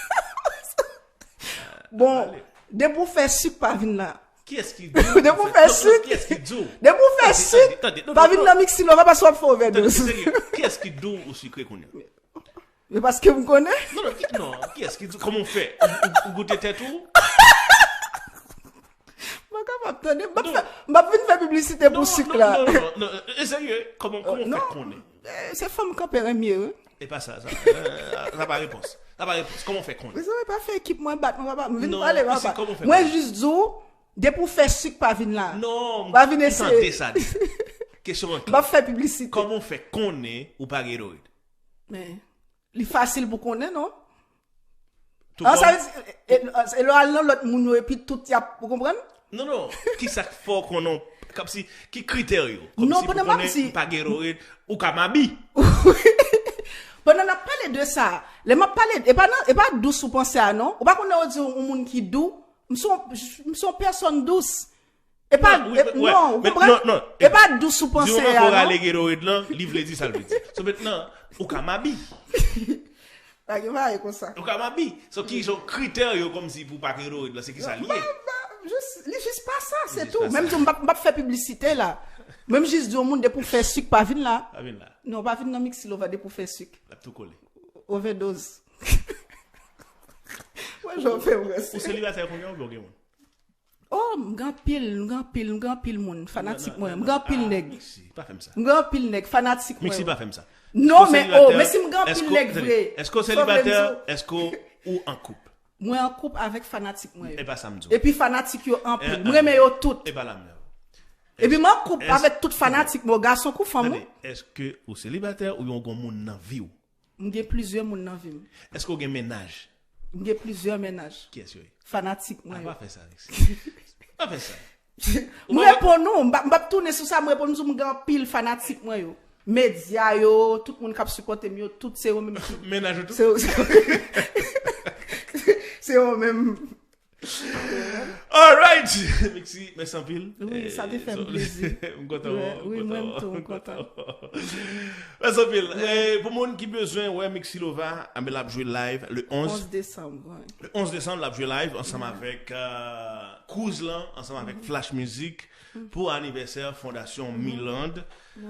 Bon, depi w fè sik pa vin la. Kiyès ki di w? Depi w fè sik, depi w fè sik, pa vin nan Mixi Lova paske w ap fè ovèdoz. Tande, tande, tande, tande, serye. Kiyès ki di w ou sikre kounye a? Men paske m konnen. Non, non, ki, non, kiyès ki di w? Kòman w fè? Ou, ou, ou goute tèt ou? M pa kapab tande. M ap fè, m ap vin fè piblisite pou sik la. Non, non, non, non, non, e serye, kòman, kòman w fè konnen? Eh, se fanm kanpe renmye, wi. E pa sa, sa, eh, sa pa repons. Sa pa repons. Kòman w fè konnen? Mezanmi, pa fè ekip mwen bat mwen, papa. M vin pale, papa. Mwen jis di w, depi w fè sik pa vin la. Non, pa vin eseye. Tande sa, di. Kesyon an klè. M ap fè piblisite. Kòman w fè konnen ou pa Gatorade? Men, li fasil pou konnen, non? An, sa vle di, e, e, e lè w al nan lòt moun yo, epi tout y ap, ou konprann? Non, non. Ki sa k fè w konnen, kòmsi, ki kritè yo? Non, pandan m ap di. Kòmsi pou konnen m pa Gatorade, ou ka mabi. Pandan n ap pale de sa, lè m ap pale, e pa nan, e pa dous ou panse a, non? Ou pa konnen yo di yon moun ki dou, m se yon, m se yon pèsòn dous. E pa, non, ou konprann? E pa dous ou panse a, non? Di moman ke w rale Gatorade lan, li vle di sa l vle di. So, mentnan, ou ka mabi. Pa gen bagay konsa. Ou ka mabi. So, ki jan kritè yo kòmsi pou pa Gatorade lan, se ki sa l ye? Li jis pa sa, se tou. Menm di w, m p ap, m p ap fè piblisite la. Menm jis di yon moun, depi w fè sik pa vin la. Pa vin la. Non, pa vin nan Mixi Lova depi w fè sik. L ap tou kole. Ovèdoz. Wè, jan w fè m ranse. Ou selibatè kounye a oubyen w gen moun? Oh, m gen anpil, m gen anpil, m gen anpil moun, fanatik mwen. M gen anpil nèg. Mixi, pa fè m sa. M gen anpil nèg, fanatik mwen. Mixi, pa fè m sa. Non, men, oh, men si m gen anpil nèg vre. Èske w selibatè? Èske w an koup? Mwen an koup avèk fanatik mwen yo. E pa sa m di w. Epi fanatik yo anpil. M renmen yo tout. E pa la m di w. Epi m an koup avèk tout fanatik mwen, gason kou fanm. Tande, èske ou selibatè oubyen w gen moun nan vi w? M gen plizyè moun nan vi m. Èske w gen mennaj? M gen plizyè mennaj. Kiyès yo ye? Fanatik mwen yo. A, pa fè sa, Mixi. Pa fè sa. M reponn ou, m p ap, m p ap tounen sou sa, m reponn ou, m gen anpil fanatik mwen yo. Medya yo, tout moun k ap sipòte m yo, tout se yo menm ki. Mennaj ou tou? Se yo, se yo. Se yo menm. Alright! Mixi, mèsi anpil. Wi, sa te fè m plezi. M kontan wè w, wi, mwen tou, m kontan. Mèsi anpil. E pou moun ki bezwen wè Mixi Lova, enben l ap jwe live le onz. Onz desanm, wi. Le onz desanm, l ap jwe live ansanm avèk, euh, Cruz lan, ansanm avèk Flash Music pou anivèsè Fondasyon Miland.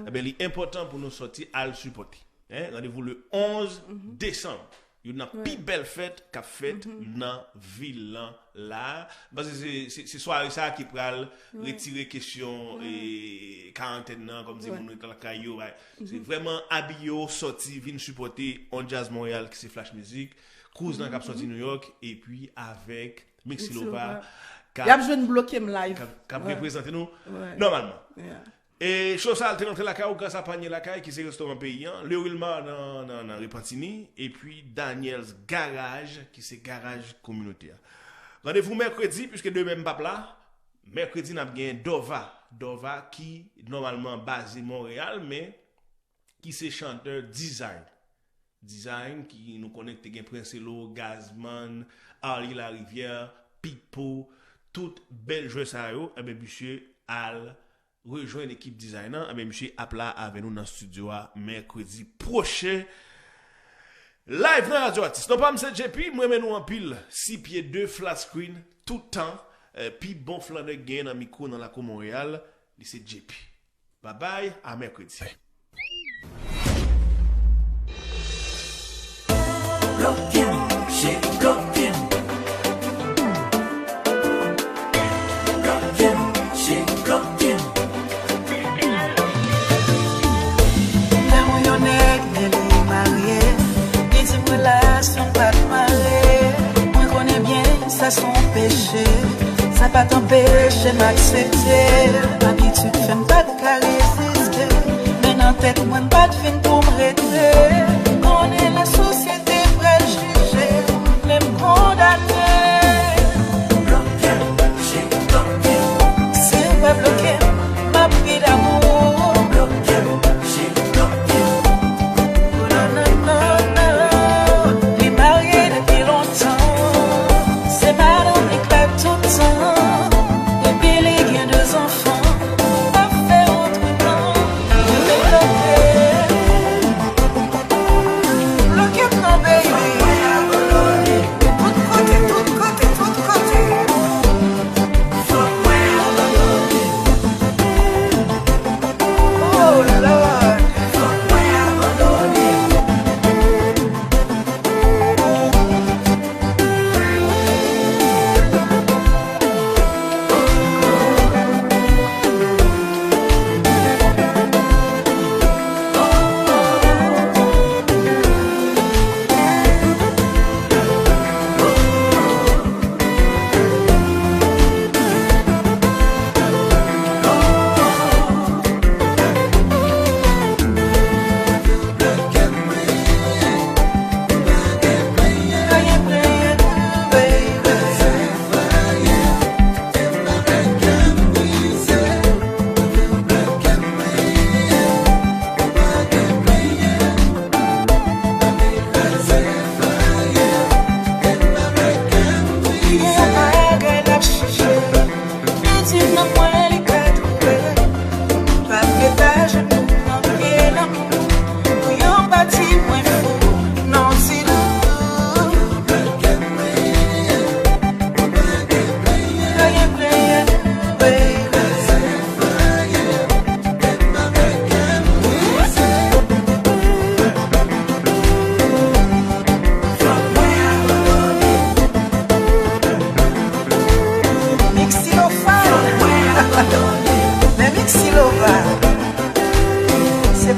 Enben, li enpòtan pou nou sòti al sipòte. Hein, randevou le onz desanm. Youn nan pi bèl fèt k ap fèt nan vil lan la. M panse se, se, se sware sa ki pral retire kesyon, e, karantèn nan, kòmsi moun ret lakay yo. Se vrèman abiye w, sòti, vin sipòte On Jazz Montréal ki se Flash Music, Cruz lan k ap sòti New York, epi avèk Mixi Lova k ap, y ap jwenn bloke m live, k ap, k ap reprezante nou nòmalman. E show sa a te rantre lakay ou gras a Panye Lakay, ki se restoran peyi an, Le Wilmar nan, nan, nan Repentigny, epi Daniel's Garage, ki se garaj kominote a. Randevou mèkredi, piske demen m p ap la, mèkredi n ap gen Dova. Dova ki nòmalman baze Monreyal, men ki se chantè Design. Design ki nou konnen ki te gen Princello, Gazman, Arly Larivière, Pipo, tout bèl jwè sa yo, enben misye al rejwenn ekip Design nan, enben misye ap la avè nou nan estidyo a mèkredi pwochen. Live nan Radyo Atis. Non pa m se J P, m renmen nou anpil. Six pieds deux flat screen, tout tan. Eh, pi bon flannè k genyen nan mikwo nan lakou Monreyal, li se J P. Babay, a mèkredi. Blokin, shake blokin. Blokin, shake blokin. Lè mwen yon nèg, men li marye. Li di m relasyon pa t mare. Mwen konnen byen sa s on peche. Sa pa t anpeche m aksepte. Abitid fè m pa t ka reziste. Men nan tèt mwen m pa t vin pou m rete. M konnen lasosyete pral jije, men m kondane. Blokin, shake blokin. Se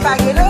Pa gen